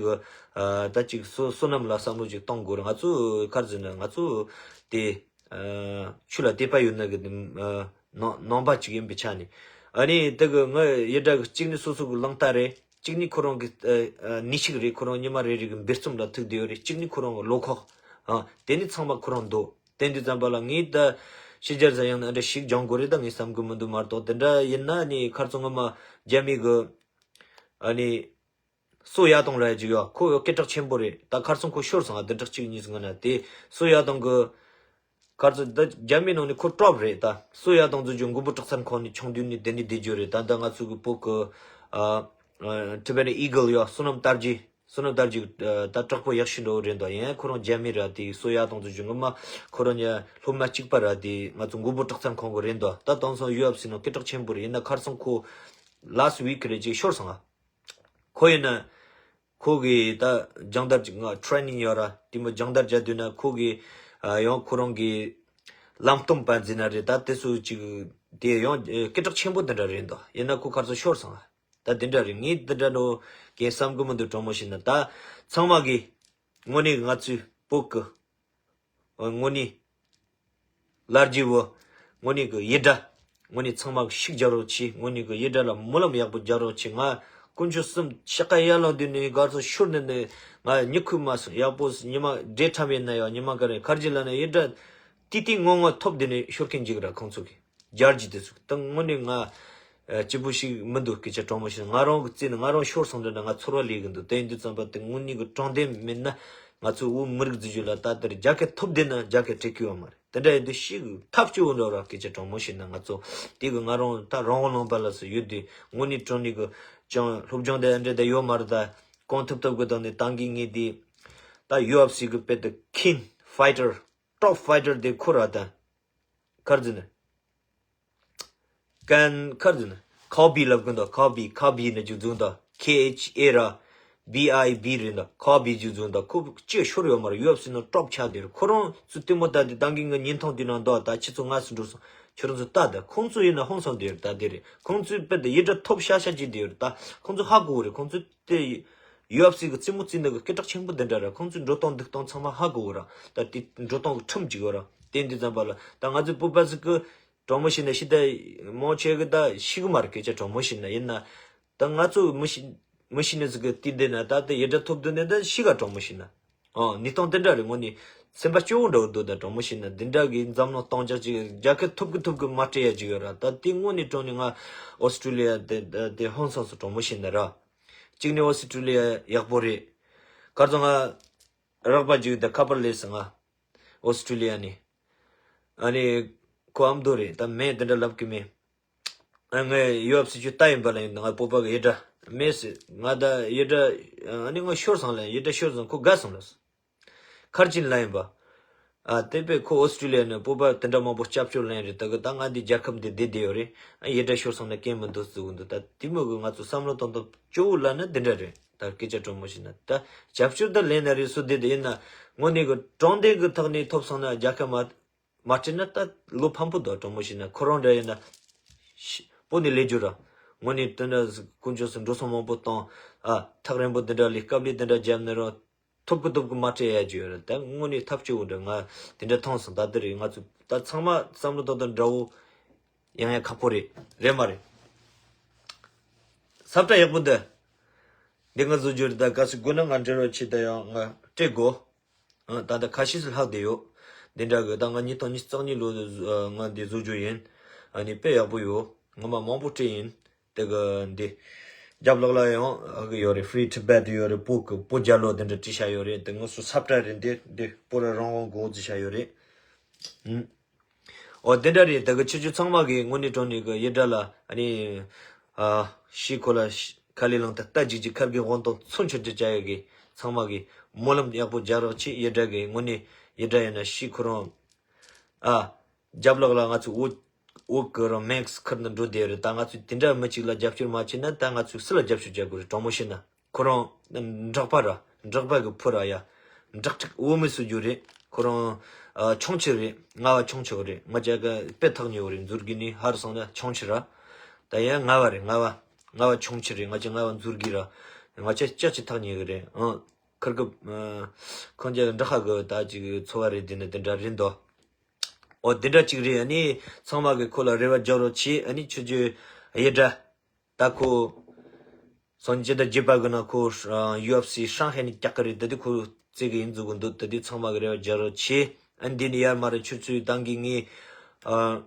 ཨ། ད་ཅིག་བསོད་བསོད་ནམས་ལ་བསམ་བློ་ཅིག་གཏོང་དགོས་རེད། ང་ཚོ་ག་རེ་ཟེར་ན་ང་ཚོ་དེ་ཨ། ཆོས་ལ་དད་པ་ཡོད་ན་གི་ཨ། ནང་ནང་པ་ཅིག་ཡིན་པའི་ཆ་ནས། ཨ་ནི་དེ་གི་ང་ཡི་དྲ་གི་གཅིག་ནི་སོ་སོ་གི་རླངས་རྟ་རེད། གཅིག་ནི་ཁོ་རང་གི་ཨ། ཨ། ནུས་ཤུགས་རེད། ཁོ་རང་ཉི་མ་རེ་རེ་གི་འབུར་རྩོམ་ལ་ཐུག་བསྡད་ཡོད་རེད། གཅིག་ནི་ཁོ་རང་གི་བློ་ཁོག་ཨ། དེ་ནི་ཚང་མ་ཁོ་རང་འདུག་དེ་འདི་ཙམ་པ་ལ་ངས་ད་ཕྱི་རྒྱལ་ས་ཡང་ན་འདྲ་ཞིག་སྦྱང་དགོས་རེད་ད་ངས་བསམ་གི་མི་འདུག་མ་གཏོགས་དེ་འདྲ་ཡིན་ན་ནི་ཁར་ཚོ་ངོ་མ་རྒྱ་མི་གི་ཨ་ནི་ སོ་ཡ་དང་ར་ཅིག་ཡོད། ཁོ་སྐད་གྲགས་ཆེན་པོ་རེད། ད་ཁར་སང་ཁོ་ཤོར་སོང་ང་། བདུན་ཕྲག་གཅིག་གཉིས་སྔོན་ན། དེ་སོ་ཡ་དང་གི་ཁར་སང་ད་རྒྱ་མིའི་ནང་ནས་ཁོ་ཀྲོབ་རེད། ད་སོ་ཡ་དང་ཚོ་ཅུང་མགོན་པོ་གྲགས་ཚང་ཁོང་ནས་ཆུང་དུས་ནས་དེ་ནས་བསྡད་རྒྱུ་རེད། ད་ད་ང་ཚོ་གི་བོད་གི་ཨ་ཨ་Tibetan Eagle ཡོད། བསོད་ནམས་དར་རྒྱས། བསོད་ནམས་དར་རྒྱས་ད་གྲོགས་པོ་ཡག་ཤོས་འདྲ་བོ་རེད་འདུག་ཡིན་ཡང་ཁོ་རང་རྒྱ་མི་ར། དེ་སོ་ཡ་དང་ཚོ་ཅུང་ངོ་མ་ཁོ་རང་གཉིས་སློབ་མ་གཅིག་པ་ར། དེ་ང་ཚོ་མགོན་པོ་གྲགས་ཚང་ཁོང་གི་རེད་འདུག་ད་དེང་སང་ཡུ་ཨེཕ་སི་ནང་སྐད་གྲགས་ཆེན་པོ་རེད། ཡིན་ན་ཁར་སང་ཁོ་last week རེད་ཅིག་ཤོར་སོང་ང་། ཁོ་ཡིན་ན་ཁོ་གི་ད་སྦྱང་བརྡར་ཅིག་ང་training ཡོད་ར། དེ་མོ་སྦྱང་བརྡར་བྱ་དུས་ན་ཁོ་གི་ཨ་ཡང་ཁོ་རང་གི་ལམ་སྟོན་པ་འཛིན་ན་རེད། ད་དེ་ཚོ་ཅིག་དེ་ཡང་སྐད་གྲགས་ཆེན་པོ་དེ་འདྲ་རེད་འདུག་ཡིན་ན་ཁོ་ཁར་སང་ཤོར་སོང་ང་། ད་དེ་འདྲ་རེད། ངས་དེ་འདྲ་ནོ་གས་བསམ་གི་མི་འདུག་གྲོགས་མོ་ཤེས་ན། ད་ཚང་མ་གི་དངོས་གནས་ང་ཚོའི་བོད་གི་དངོས་གནས་ལར་རྒྱས་བོ། དངོས་གནས་གི་ཡི་དྲ། དངོས་གནས་ཚང་མ་གི་ཤུགས་རྒྱག་རོགས་གྱིས། དངོས་གནས་གི་ཡི་དྲ་ལ་སྨོན་ལམ་ཡག་པོ་རྒྱག་རོགས་གྱིས། ང་དཀོན་མཆོག་གསུམ་ཤག་ཁ་ཡར་ལངས་དུས་ནས་གར་སོ་ཤོར་ནས་ནས་ང་ཉི་ཁུ་མ་སོང་། ཡག་པོ་ཉི་མ་འདྲེ་ཁྲམ་ཡིན་ན་ཡང་ཉི་མ་ག་རེ་ཁར་ཇི་ལ་ན་ཡི་དྲ་ཏི་ཏི་ངོ་ངོ་ཐོབ་དེ་ནས་ཤོར་མཁན་ཅིག་ར། ཁོང་ཚོ་གི་རྒྱལ་སྤྱི་དེ་ཚོ་ད་དངོས་གནས་ང་ཨ་སྐྱིད་པོ་ཞིག་མི་འདུག་སྐད་ཆ་དྲང་མོ་ཞིག་ང་རང་གི་རྩིས་ནས་ང་རང་ཤོར་སོང་འདྲ་འདྲ་ང་ཚོར་བ་ལས་གི་འདུག་དེ་ཡིན་དུས་ཙམ་པ་དེ་དངོས་གནས་གི་དྲང་བདེན་མིན་ན། ང་ཚོ་བོད་མི་རིགས་འཛིན་རྒྱུ་ལ་ད་ལྟར་རྒྱལ་ཁ་ཐོབ་བསྡད་ན་རྒྱལ་ཁ་སྤྲད་ཀྱི་ཡོད་མ་རེད། དེ་འདྲ་ཡིན་དུས་ཤིག་ཐབས་སྐྱོ་བོ་འདྲ་ར། སྐད་ཆ་དྲང་མོ་ཞིག་ན་ང་ཚོ་དེ་གི་ང་རང་ད་རང་དབང་ལུང་པ་ལ་སུ་ཡོད་དུས་དངོས་གནས་དྲང་གནས་གི་ཅང་སློབ་སྦྱོང་དེ་འདྲ་དེ་ཡོད་མ་རེད། ད་གང་ཐུབ་ཐུབ་གི་དང་ནས་ཏང་གི་ངེས་དེ་ད་ཡུ་ཨེཕ་སི་གི་དཔེ་དེ་ཁིང་ཕའི་ཊར་ཊོབ་ཕའི་ཊར་དེ་ཁོ་ར་ད། ཁར་ཛི་ནི། ཀན་ཁར་ཛི་ནི། ཁའོ་བི་ལབ་གི་འདུག་ཁའོ་བི། ཁའོ་བི་ནི་རྒྱུ་རྫོང་དང་ཁེ་ཨེཆ་ཨེ་ར། བི་ཨའི་བི་རེད་འདུག་ཁའོ་བི་རྒྱུ་རྫོང་དང་ཁོ་ཅི་ཤོར་ཡོད་མ་རེད། ཡུ་ཨེཕ་སི་ནང་ཀྲོབ་ཆགས་དེ་རེད། ཁོ་རང་ཚོ་ལྟད་མོ་ལྟ་དེ་ཏང་གི་ངའི་བརྙན་ཐུང་དེ་ནང་འདུག་ད་ཁྱེད་ཚོ་ང་སུ་འགྲོ་སོང་། ཁྱོད་རང་ཚོ་ལྟ་ད། ཁོང་ཚོ་ཡིན་ན་ཧང་སང་དེ་རེད། ད་དེ་རེད། ཁོང་ཚོའི་དཔེ་དེ་ཡི་དྲ་ཐོབ་ཤ་ཤ་ཅིག་དེ་རེད། ད་ཁོང་ཚོ་ཧ་གོ་གི་རེད། ཁོང་ཚོ་དེ་ཡུ་ཨེཕ་སི་གི་རྩེད་མོ་རྩེ་ནི་གི་སྐད་གྲགས་ཆེན་པོ་འདི་འདྲ་ར། ཁོང་ཚོའི་འགྲོ་སྟངས་འདུག་སྟངས་ཚང་མ་ཧ་གོ་གི་ར། ད་དེ་འགྲོ་སྟངས་གི་ཁྲིམས་གཅིག་ཡོད་ར། དེ་འདི་ཙམ་པ་ལ་ད་ང་ཚོའི་བོད་པ་ཟིག་གི་དྲང་མོ་བྱས་ན་ཤི་ད་མང་ཆེ་གི་ད་ཤི་གི་མ་རེད། སྐད་ཆ་དྲང་མོ་བཤད་ན། ཡིན་ན་ད་ང་ཚོ་མི་ཤི་མི་ཤི་ནི་ཟིག་གི་དུས་འདི་ན་ད་ད་ཡི་དྲ་ཐོབ་དུས་ནས་ད་ཤི་ག་དྲང་མོ་བཤད་ན། ཨོ་ནི་སྟངས་དེ་འདྲ་རེད། དངོས་ནི་སེམས་པ་སྐྱོ་བོ་འདྲ་བོ་འདུག་ད་དྲང་མོ་བཤད་ན་འདི་འདྲ་གི་འཛམ་གླིང་སྟོང་རྒྱག་ཅིག་རྒྱལ་ཁབ་ཐོབ་གི་ཐོབ་གི་མ་སྤྲད་ཡ་ཅིག་ཡོད་ར། ད་དེ་དངོས་ནི་དྲང་ནི་ང་ཨོ་སི་ཀྲི་ལི་ཡ་དེ་དེ་ཧང་སངས་སུ་དྲང་མོ་བཤད་ན་ར། གཅིག་ནས་ཨོ་སི་ཀྲི་ལི་ཡ་ཡག་པོ་རེད། གར་སོང་ང་རག་པ་ཅིག་ད་ཁ་པར་སླེབས་སོང་ང་ཨོ་སི་ཀྲི་ལི་ཡ་ནས། ཨ་ནི་ཁོ་ཨ་མདོ་རེད། ད་མེད་དེ་འདྲ་ལབ་གི་མེད། ཨ་ངས་ཡུ་ཨེཕ་སི་ཅུ་ལྟ་ཡིན་པ་ལ་ཡིན། ང་བོད་པ་གི་ཡི་དྲ་མེད་ཟེར། ང་ད་ཡི་དྲ་ཨ་ནི་ང་ཤོར་སོང་ལ། ཡི་དྲ་ཤོར་སོང་། ཁོ་དགའ་སོང་ལ། ཁར་ཅིན་ལ་ཡིན་པ། ཨ་དེ་པས་ཁོ་ཨོ་སི་ཀྲི་ལི་ཡ་ནས་བོད་པ་དེ་འདྲ་མང་པོ་སྐྱབས་བཅོལ་ལེན་རེད། ད་གི་ད་ང་འདི་རྒྱལ་ཁབ་འདི་བསྡད་བསྡད་ཡོད་རེད། ཨ་ཡི་དྲ་ཤོར་སོང་ན་སྐྱོན་མི་འདུག་ཟེར་གི་འདུག་ད་དེ་མོ་གི་ང་ཚོ་བསམ་བློ་གཏོང་སྟངས་སྐྱོ་བོ་ལབ་ན་འདི་འདྲ་རེད། ད་སྐད་ཆ་དྲང་མོ་བཤད་ན་ད་སྐྱབས་བཅོལ་ད་ལེན་ན་རེད་སུ་བསྡད་དེ་ཡིན་ན་དངོས་གནས་གི་དྲང་བདེན་གི་ཐོག་ནས་ཐོབ་སོང་ན་རྒྱལ་ཁབ་མ་མ་སྤྲད་ན་ད་བློ་ཕམ་པོ་འདུག་དྲང་མོ་བཤད་ན། ཁོ་རང་འདྲ་ཡིན་ན་ཤི་བོད་ནས་ལས་རྒྱུ་ར། དངོས་གནས་དེ་འདྲ་དཀོན་མཆོག་གསུམ་འགྲོ་སོང་མང་པོ་བཏང་། ཨ་ཐག་རིང་པོ་འདི་འདྲ་ལས་དཀའ་ལས་འདི་འདྲ་བརྒྱབ་ནས་རང་ཐོབ་གི་ཐོབ་གི་མ་སྤྲད་ཡ་རྒྱུ་ཡོད་ར། ད་དངོས་གནས་ཐབས་སྐྱོ་བོ་འདྲ་ང་དེ་འདྲ་མཐོང་སོང་། ད་དེ་རེད། ང་ཚོ་ད་ཚང་མ་བསམ་བློ་གཏོང་སྟངས་འདྲ་བོ་ཡང་ཡང་ཁག་པོ་རེད། རེད་མ་རེད། ས་བཀྲ་ཡག་པོ་འདི་འདི་ང་བཟོ་རྒྱུ་རེད། ད་གལ་སྲིད་དགོས་ན་ང་འབྲེལ་བ་བྱེད། ད་ཡང་ང་སྤྲད་དགོས། ཨ་ད་ལྟ་ཁ་ཤས་སུ་ལྷག་བསྡད་ཡོད། འདི་འདྲ་གི་ད་ང་ཉིས་སྟོང་ཉི་ཤུ་རྩ་གཉིས་ལོ་ང་འདི་བཟོ་རྒྱུ་ཡིན། ཨ་ནི་དཔེ་ཡག་པོ་ཡོད། ངོ་མ་མང་པོ་སྤྲད་ཡིན། དེ་གི་འདི་རྒྱབ་ལོགས་ལ་ཡང་ཨ་གི་ཡོད་རེད། Free Tibet ཡོད་རེད། བོད་གི་བོད་རྒྱལ་ལོ་དེ་འདྲ་བྲིས་བཞག་ཡོད་རེད། དེ་ང་ཚོ་ས་བཀྲ་རེད། འདི་འདི་བོད་རང་དབང་དགོས་བྲིས་བཞག་ཡོད་རེད། ཨུམ། ཨོ་དེ་འདྲ་རེད། ད་གི་ཁྱེད་ཚོ་ཚང་མ་གི་དངོས་གནས་དྲང་གནས་གི་ཡི་དྲ་ལ་ཨ་ནི་ཨ་ཤི་ཁོ་ལ་ཤི་ཁ་ལས་ལངས་ཏེ་ལྟ་ཅིག་ཅིག་ཁར་གི་དབང་ཐང་མཚོན་ཆེད་དུ་བྱ་ཡ་གི་ཚང་མ་གི་སྨོན་ལམ་ཡག་པོ་རྒྱག་རོགས་བྱེད། ཡི་དྲ་གི་དངོས་གནས་ཡི་དྲ་ཡིན་ན་ཤི་ཁོ་རང་ཨ་རྒྱབ་ལོགས་ལ་ང་ཚོ་འོ་འོ་གི་རང་མེག་སི་ཁུར་ནས་འགྲོ་བསྡད་རེད། ད་ང་ཚོས་དེ་འདྲ་མི་གཅིག་ལ་རྒྱབ་སྐྱོར་མ་བྱས་ན་ད་ང་ཚོས་སུ་ལ་རྒྱབ་སྐྱོར་བྱ་དགོས་རེད། དྲང་མོ་བཤད་ན། ཁོ་རང་འབྲོག་པ་ར། འབྲོག་པ་གི་བུ་ར་ཡ། འབྲོག་ཁྲིག་འོ་མི་སུ་རྒྱུ་རེད། ཁོ་རང་ཨ་ཆུང་ཆེ་རེད། རྔ་བ་ཆུང་ཆེ་རེད། ང་ཅག་གི་དཔེ་ཐག་ཉེ་བོ་རེད། མཛུར་གི་ནི་ཧར་སོང་ན་ཆུང་ཆེ་ར། ད་ཡ་རྔ་བ་རེད། རྔ་བ་རྔ་བ་ཆུང་ཆེ་རེད། ང་ཅག་རྔ་བ་མཛུར་གི་ར། ང་ཅག་ཅག་ཅི་ཐག་ཉེ་གི་རེད། ཨང་ཁིར་གི་ཨ་ཁོང་ཅག་འབྲོག་ཁ་གི་ད་ཅིག་འཚོ་བ་རེད། འདི་ནི་འདི་འདྲ་རེད་འདུག་ཨོ་འདི་འདྲ་ཅིག་རེད། ཨ་ནི་ཚང་མ་གི་ཁོ་ལ་རེ་བ་རྒྱག་རོགས་བྱེད། ཨ་ནི་ཁྱོད་ཚོས་ཡི་དྲ་ད་ཁོ་སང་ཉིན་སྤྱི་ཟླ་བརྒྱད་པ་གི་ནང་ཁོ་ཡུ་ཨེཕ་སི་ཧྲང་ཧའེ་ནས་རྒྱག་གི་རེད། ད་དེ་ཁོ་རྩེ་གི་ཡིན་ཟེར་གི་འདུག་ད་དེ་ཚང་མ་གི་རེ་བ་རྒྱག་རོགས་བྱེད། ཨ་ནི་འདི་ནི་ཡར་མར་ཁྱོད་ཚོའི་ཏང་གི་ངའི་ཨ་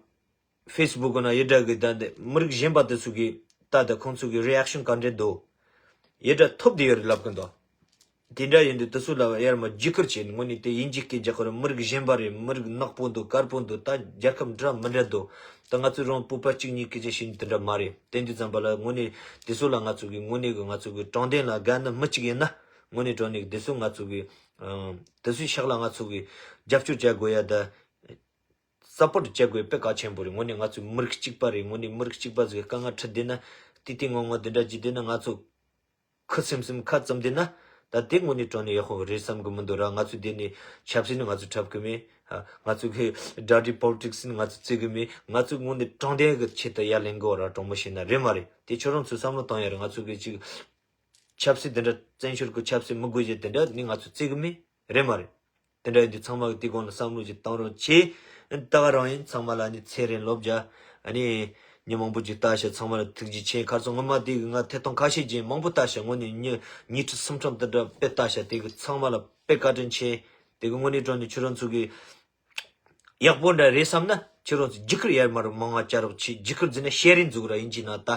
ཧྥེ་སི་བུག་གི་ནང་ཡི་དྲ་གི་ད་འདི་མི་རིགས་གཞན་པ་དེ་ཚོ་གི་ད་ད་ཁོང་ཚོ་གི་རི་ཨེག་ཤན་ག་འདྲ་འདུག་ཡི་གྲྭ་ཐོབ་བསྡད་ཡོད་རེད་ལབ་གི་འདུག་དེ་འདྲ་ཡིན་དུས་དེ་ཚོ་ལ་ཡར་མར་བརྒྱུད་སྐུར་བྱས་ནས་དངོས་གནས་དེ་དབྱིན་ཇིའི་སྐད་རྒྱག་གི་རེད། མི་རིགས་གཞན་པ་རེད། མི་རིགས་ནག་པོ་འདུག་དཀར་པོ་འདུག་ད་རྒྱལ་ཁབ་འདྲ་མི་འདྲ་འདུག་ད་ང་ཚོ་རང་བོད་པ་གཅིག་གཉིས་སྐད་ཆ་བཤད་ནི་དེ་འདྲ་མ་རེད། དེ་འདི་ཙམ་པ་ལ་དངོས་གནས་དེ་ཚོ་ལ་ང་ཚོ་གི་དངོས་གནས་གི་ང་ཚོ་གི་དྲང་བདེན་ལ་དགའ་ནི་མི་གཅིག་ཡིན་ན། དངོས་གནས་དྲང་གནས་དེ་ཚོ་ང་ཚོ་གི་ཨ་དེ་ཚོའི་ཕྱག་ལ་ང་ཚོ་གི་རྒྱབ་སྐྱོར་བྱ་དགོས་ཡ་ད་སཔོར་ཊི་བྱ་དགོས་དཔེ་གལ་ཆེན་པོ་རེད། དངོས་གནས་ང་ཚོ་མི་རིགས་གཅིག་པ་རེད། དངོས་གནས་མི་རིགས་གཅིག་པ་ཟིག་དཀའ་ངལ་འཕྲད་བསྡད་ན་ཏི་ཏི་ངོ་ངོ་དེ་འདྲ་བྱས་བསྡད་ན་ང་ཚོ་ཁུ་སིམ་སིམ་ཁ་བཙུམ་བསྡད་ན་ད་དེ་དངོས་གནས་དྲང་གནས་ཡག་པོ་རེད་བསམ་གི་མི་འདུག་ར། ང་ཚོ་དེ་ནས་ཆབ་སྲིད་ནི་ང་ཚོ་འཁྲབ་གི་མེད། ང་ཚོ་གི་dirty politics ནི་ང་ཚོ་རྩེ་གི་མེད། ང་ཚོ་དངོས་གནས་དྲང་བདེན་གི་ཆེད་དུ་ཡར་ལེན་གི་བ་ར། དྲང་མོ་བཤད་ན་རེད་མ་རེད། དེ་ཁྱོད་རང་ཚོས་བསམ་བློ་བཏང་ཡ་རེད། ང་ཚོ་གི་ཅིག་ཆབ་སྲིད་དེ་འདྲ་བཙན་བྱོལ་གི་ཆབ་སྲིད་མི་དགོས་ཡ་དེ་འདྲ་ནི་ང་ཚོ་རྩེ་གི་མེད། རེད་མ་རེད། དེ་འདྲ་ཡིན་དུས་ཚང་མ་གི་དེ་སྒང་ལ་བསམ་བློ་ཅིག་བཏང་རོགས་བྱེད། ད་ག་རང་ཡིན། ཚང་མ་ལ་ནི་ཚེ་རིང་ལོ་བརྒྱ། ཨ་ནི་མི་མང་པོ་ཅིག་ལྟ་ཤག་ཚང་མ་ལ་ཐུགས་རྗེ་ཆེ། ཁ་སང་སྔོན་མ་དེ་གི་ང་ཐད་གཏོང་ཁ་ཤས་ཅིག་མང་པོ་ལྟ་ཤག་དངོས་གནས་མི་ཉིས་ཁྲི་སུམ་ཁྲི་དེ་འདྲ་དཔེ་ལྟ་ཤག་དེ་གི་ཚང་མ་ལ་དཔེ་བཀའ་དྲིན་ཆེ། དེ་གི་དངོས་གནས་དྲང་གནས་ཁྱོད་རང་ཚོ་གི་ཡག་པོ་འདྲ་རེད་བསམ་ན་ཁྱོད་རང་ཚོ་བརྒྱུད་སྐུར་ཡར་མར་མང་ང་བྱ་རོགས་བྱེད། བརྒྱུད་སྐུར་ཟེར་ན་ཤེར་རིང་ཟེར་གི་ར། དབྱིན་ཇིའི་ནང་ད་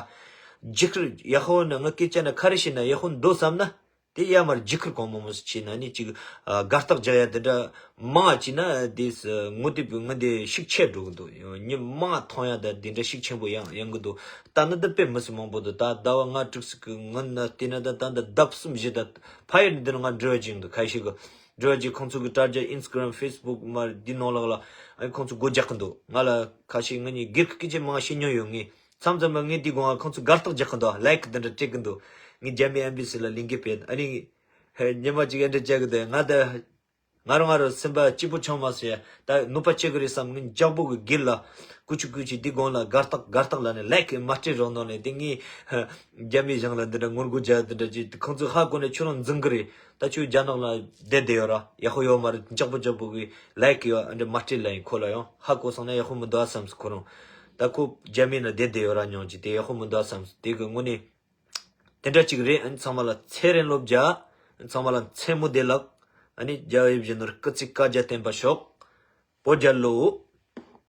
བརྒྱུད་སྐུར་ཡག་པོ་ན་ང་སྐད་ཆ་ན་ག་རེ་བཤད་ན་ཡག་པོ་འདུག་བསམ་ན། དེ་ཡར་མར་བརྒྱུད་སྐུར་གང་མང་མང་ཞིག་བྱས་ན་ནི་ཅིག་ཨ་དགའ་རྟགས་རྒྱག་ཡ་དེ་འདྲ་མང་བ་བྱས་ན་དེ་ངོ་དེབ་ངོ་དེ་ཤུགས་ཆེ་འགྲོ་གི་འདུག་མི་མང་མཐོང་ཡ་ད་དེ་འདྲ་ཤུགས་ཆེན་པོ་ཡང་ཡོང་གི་འདུག་ད་ནི་ད་དཔེ་མི་སྲིད་མང་པོ་འདུག་ད་ཟླ་བ་ལྔ་དྲུག་ཙམ་གི་སྔོན་ན་དེ་ན་ད་ད་ད་ལྡབ་གསུམ་བཞི་ད་ཕ་ཡུལ་འདི་ན་ང་འབྲེལ་བ་བྱེད་ཀྱི་འདུག་ཁ་ཤས་གི་འབྲེལ་བ་བྱེད། ཁོང་ཚོ་གི་དྲ་རྒྱ་Instagram, Facebook མར་འདི་ནང་ལོགས་ལ་ཨ་ཁོང་ཚོ་སྒོ་རྒྱག་གི་འདུག་ང་ལ་ཁ་ཤས་ང་གཉིས་སྒེར་གྱི་སྐད་ཆ་མང་བཤད་མྱོང་ཡོད། ངས་མཚམས་མཚམས་ལ་ངས་འདི་སྒང་ལ་ཁོང་ཚོ་དགའ་རྟགས་རྒྱག་གི་འདུག་ལའིཀ་འདི་འདྲ་སྤྲད་གི་འདུག་ངས་རྒྱ་མི་ཨེམ་བྷེ་སི་ལ་ལིང་གི་ཕེབས། ཨ་ནི་ཉི་མ་གཅིག་ཨེ་འདྲ་བྱ་གི་འདུག་ང་ད་ང་རང་ང་རང་སེམས་པ་སྐྱིད་པོ་བྱུང་མ་སོང་ཡ། ད་ནུས་པ་ཆེ་གི་རེད་བསམ། ངས་ལྕགས་པོ་གི་སྒེར་ལ་ཀུ་ཆུ་ཀུ་ཆུ་འདི་སྒང་ལ་དགའ་རྟགས་དགའ་རྟགས་ལ་ནི་ལའིཀ་མ་སྤྲད་རོགས་གནང་ནས། དེ་ངས་རྒྱ་མི་གཞུང་ལ་འདི་འདྲ་ངོ་རྒོལ་རྒྱག་འདི་འདྲ་བྱས། ཁོང་ཚོས་ཧ་གོ་ནས་ཁྱོད་རང་འཛིང་གི་རེད། ད་ཁྱོད་རྒྱ་ནག་ལ་བསྡད་བསྡད་ཡོད་ར། ཡག་པོ་ཡོད་མ་རེད། ལྕགས་པོ་ལྕགས་པོ་གི་ལའིཀ་ཡོད་ཨ་འདྲ་མ་སྤྲད་ལ་ཡིན། ཁོ་ལ་ཡང་ཧ་གོ་སོང་ན་ཡག་པོ་མི་འདུག་ཨ་བསམ་སོང་ཁོ་རང་། ད་ཁོ་རྒྱ་མི་ལ་བསྡད་བསྡད་ཡོད་ར། སྙིང་རྗེ། དེ་ཡག་པོ་མི་འདུག་ཨ་བསམ་སོང་། དེ་གི་དངོས་གནས་དེ་འདྲ་ཅིག་རེད། ཨ་ནི་ཚང་མ་ལ་ཚེ་རིང་ལོ་བརྒྱ། ཨ་ནི་ཚང་མ་ལ་མཚན་མོ་བདེ་ལེགས། ཨ་ནི་རྒྱལ་བ་ཡིད་བཞིན་ནོར་བུ་སྐུ་ཚེ་བསྐལ་བརྒྱར་བརྟན་པར་ཤོག་བོད་རྒྱལ་ལོ།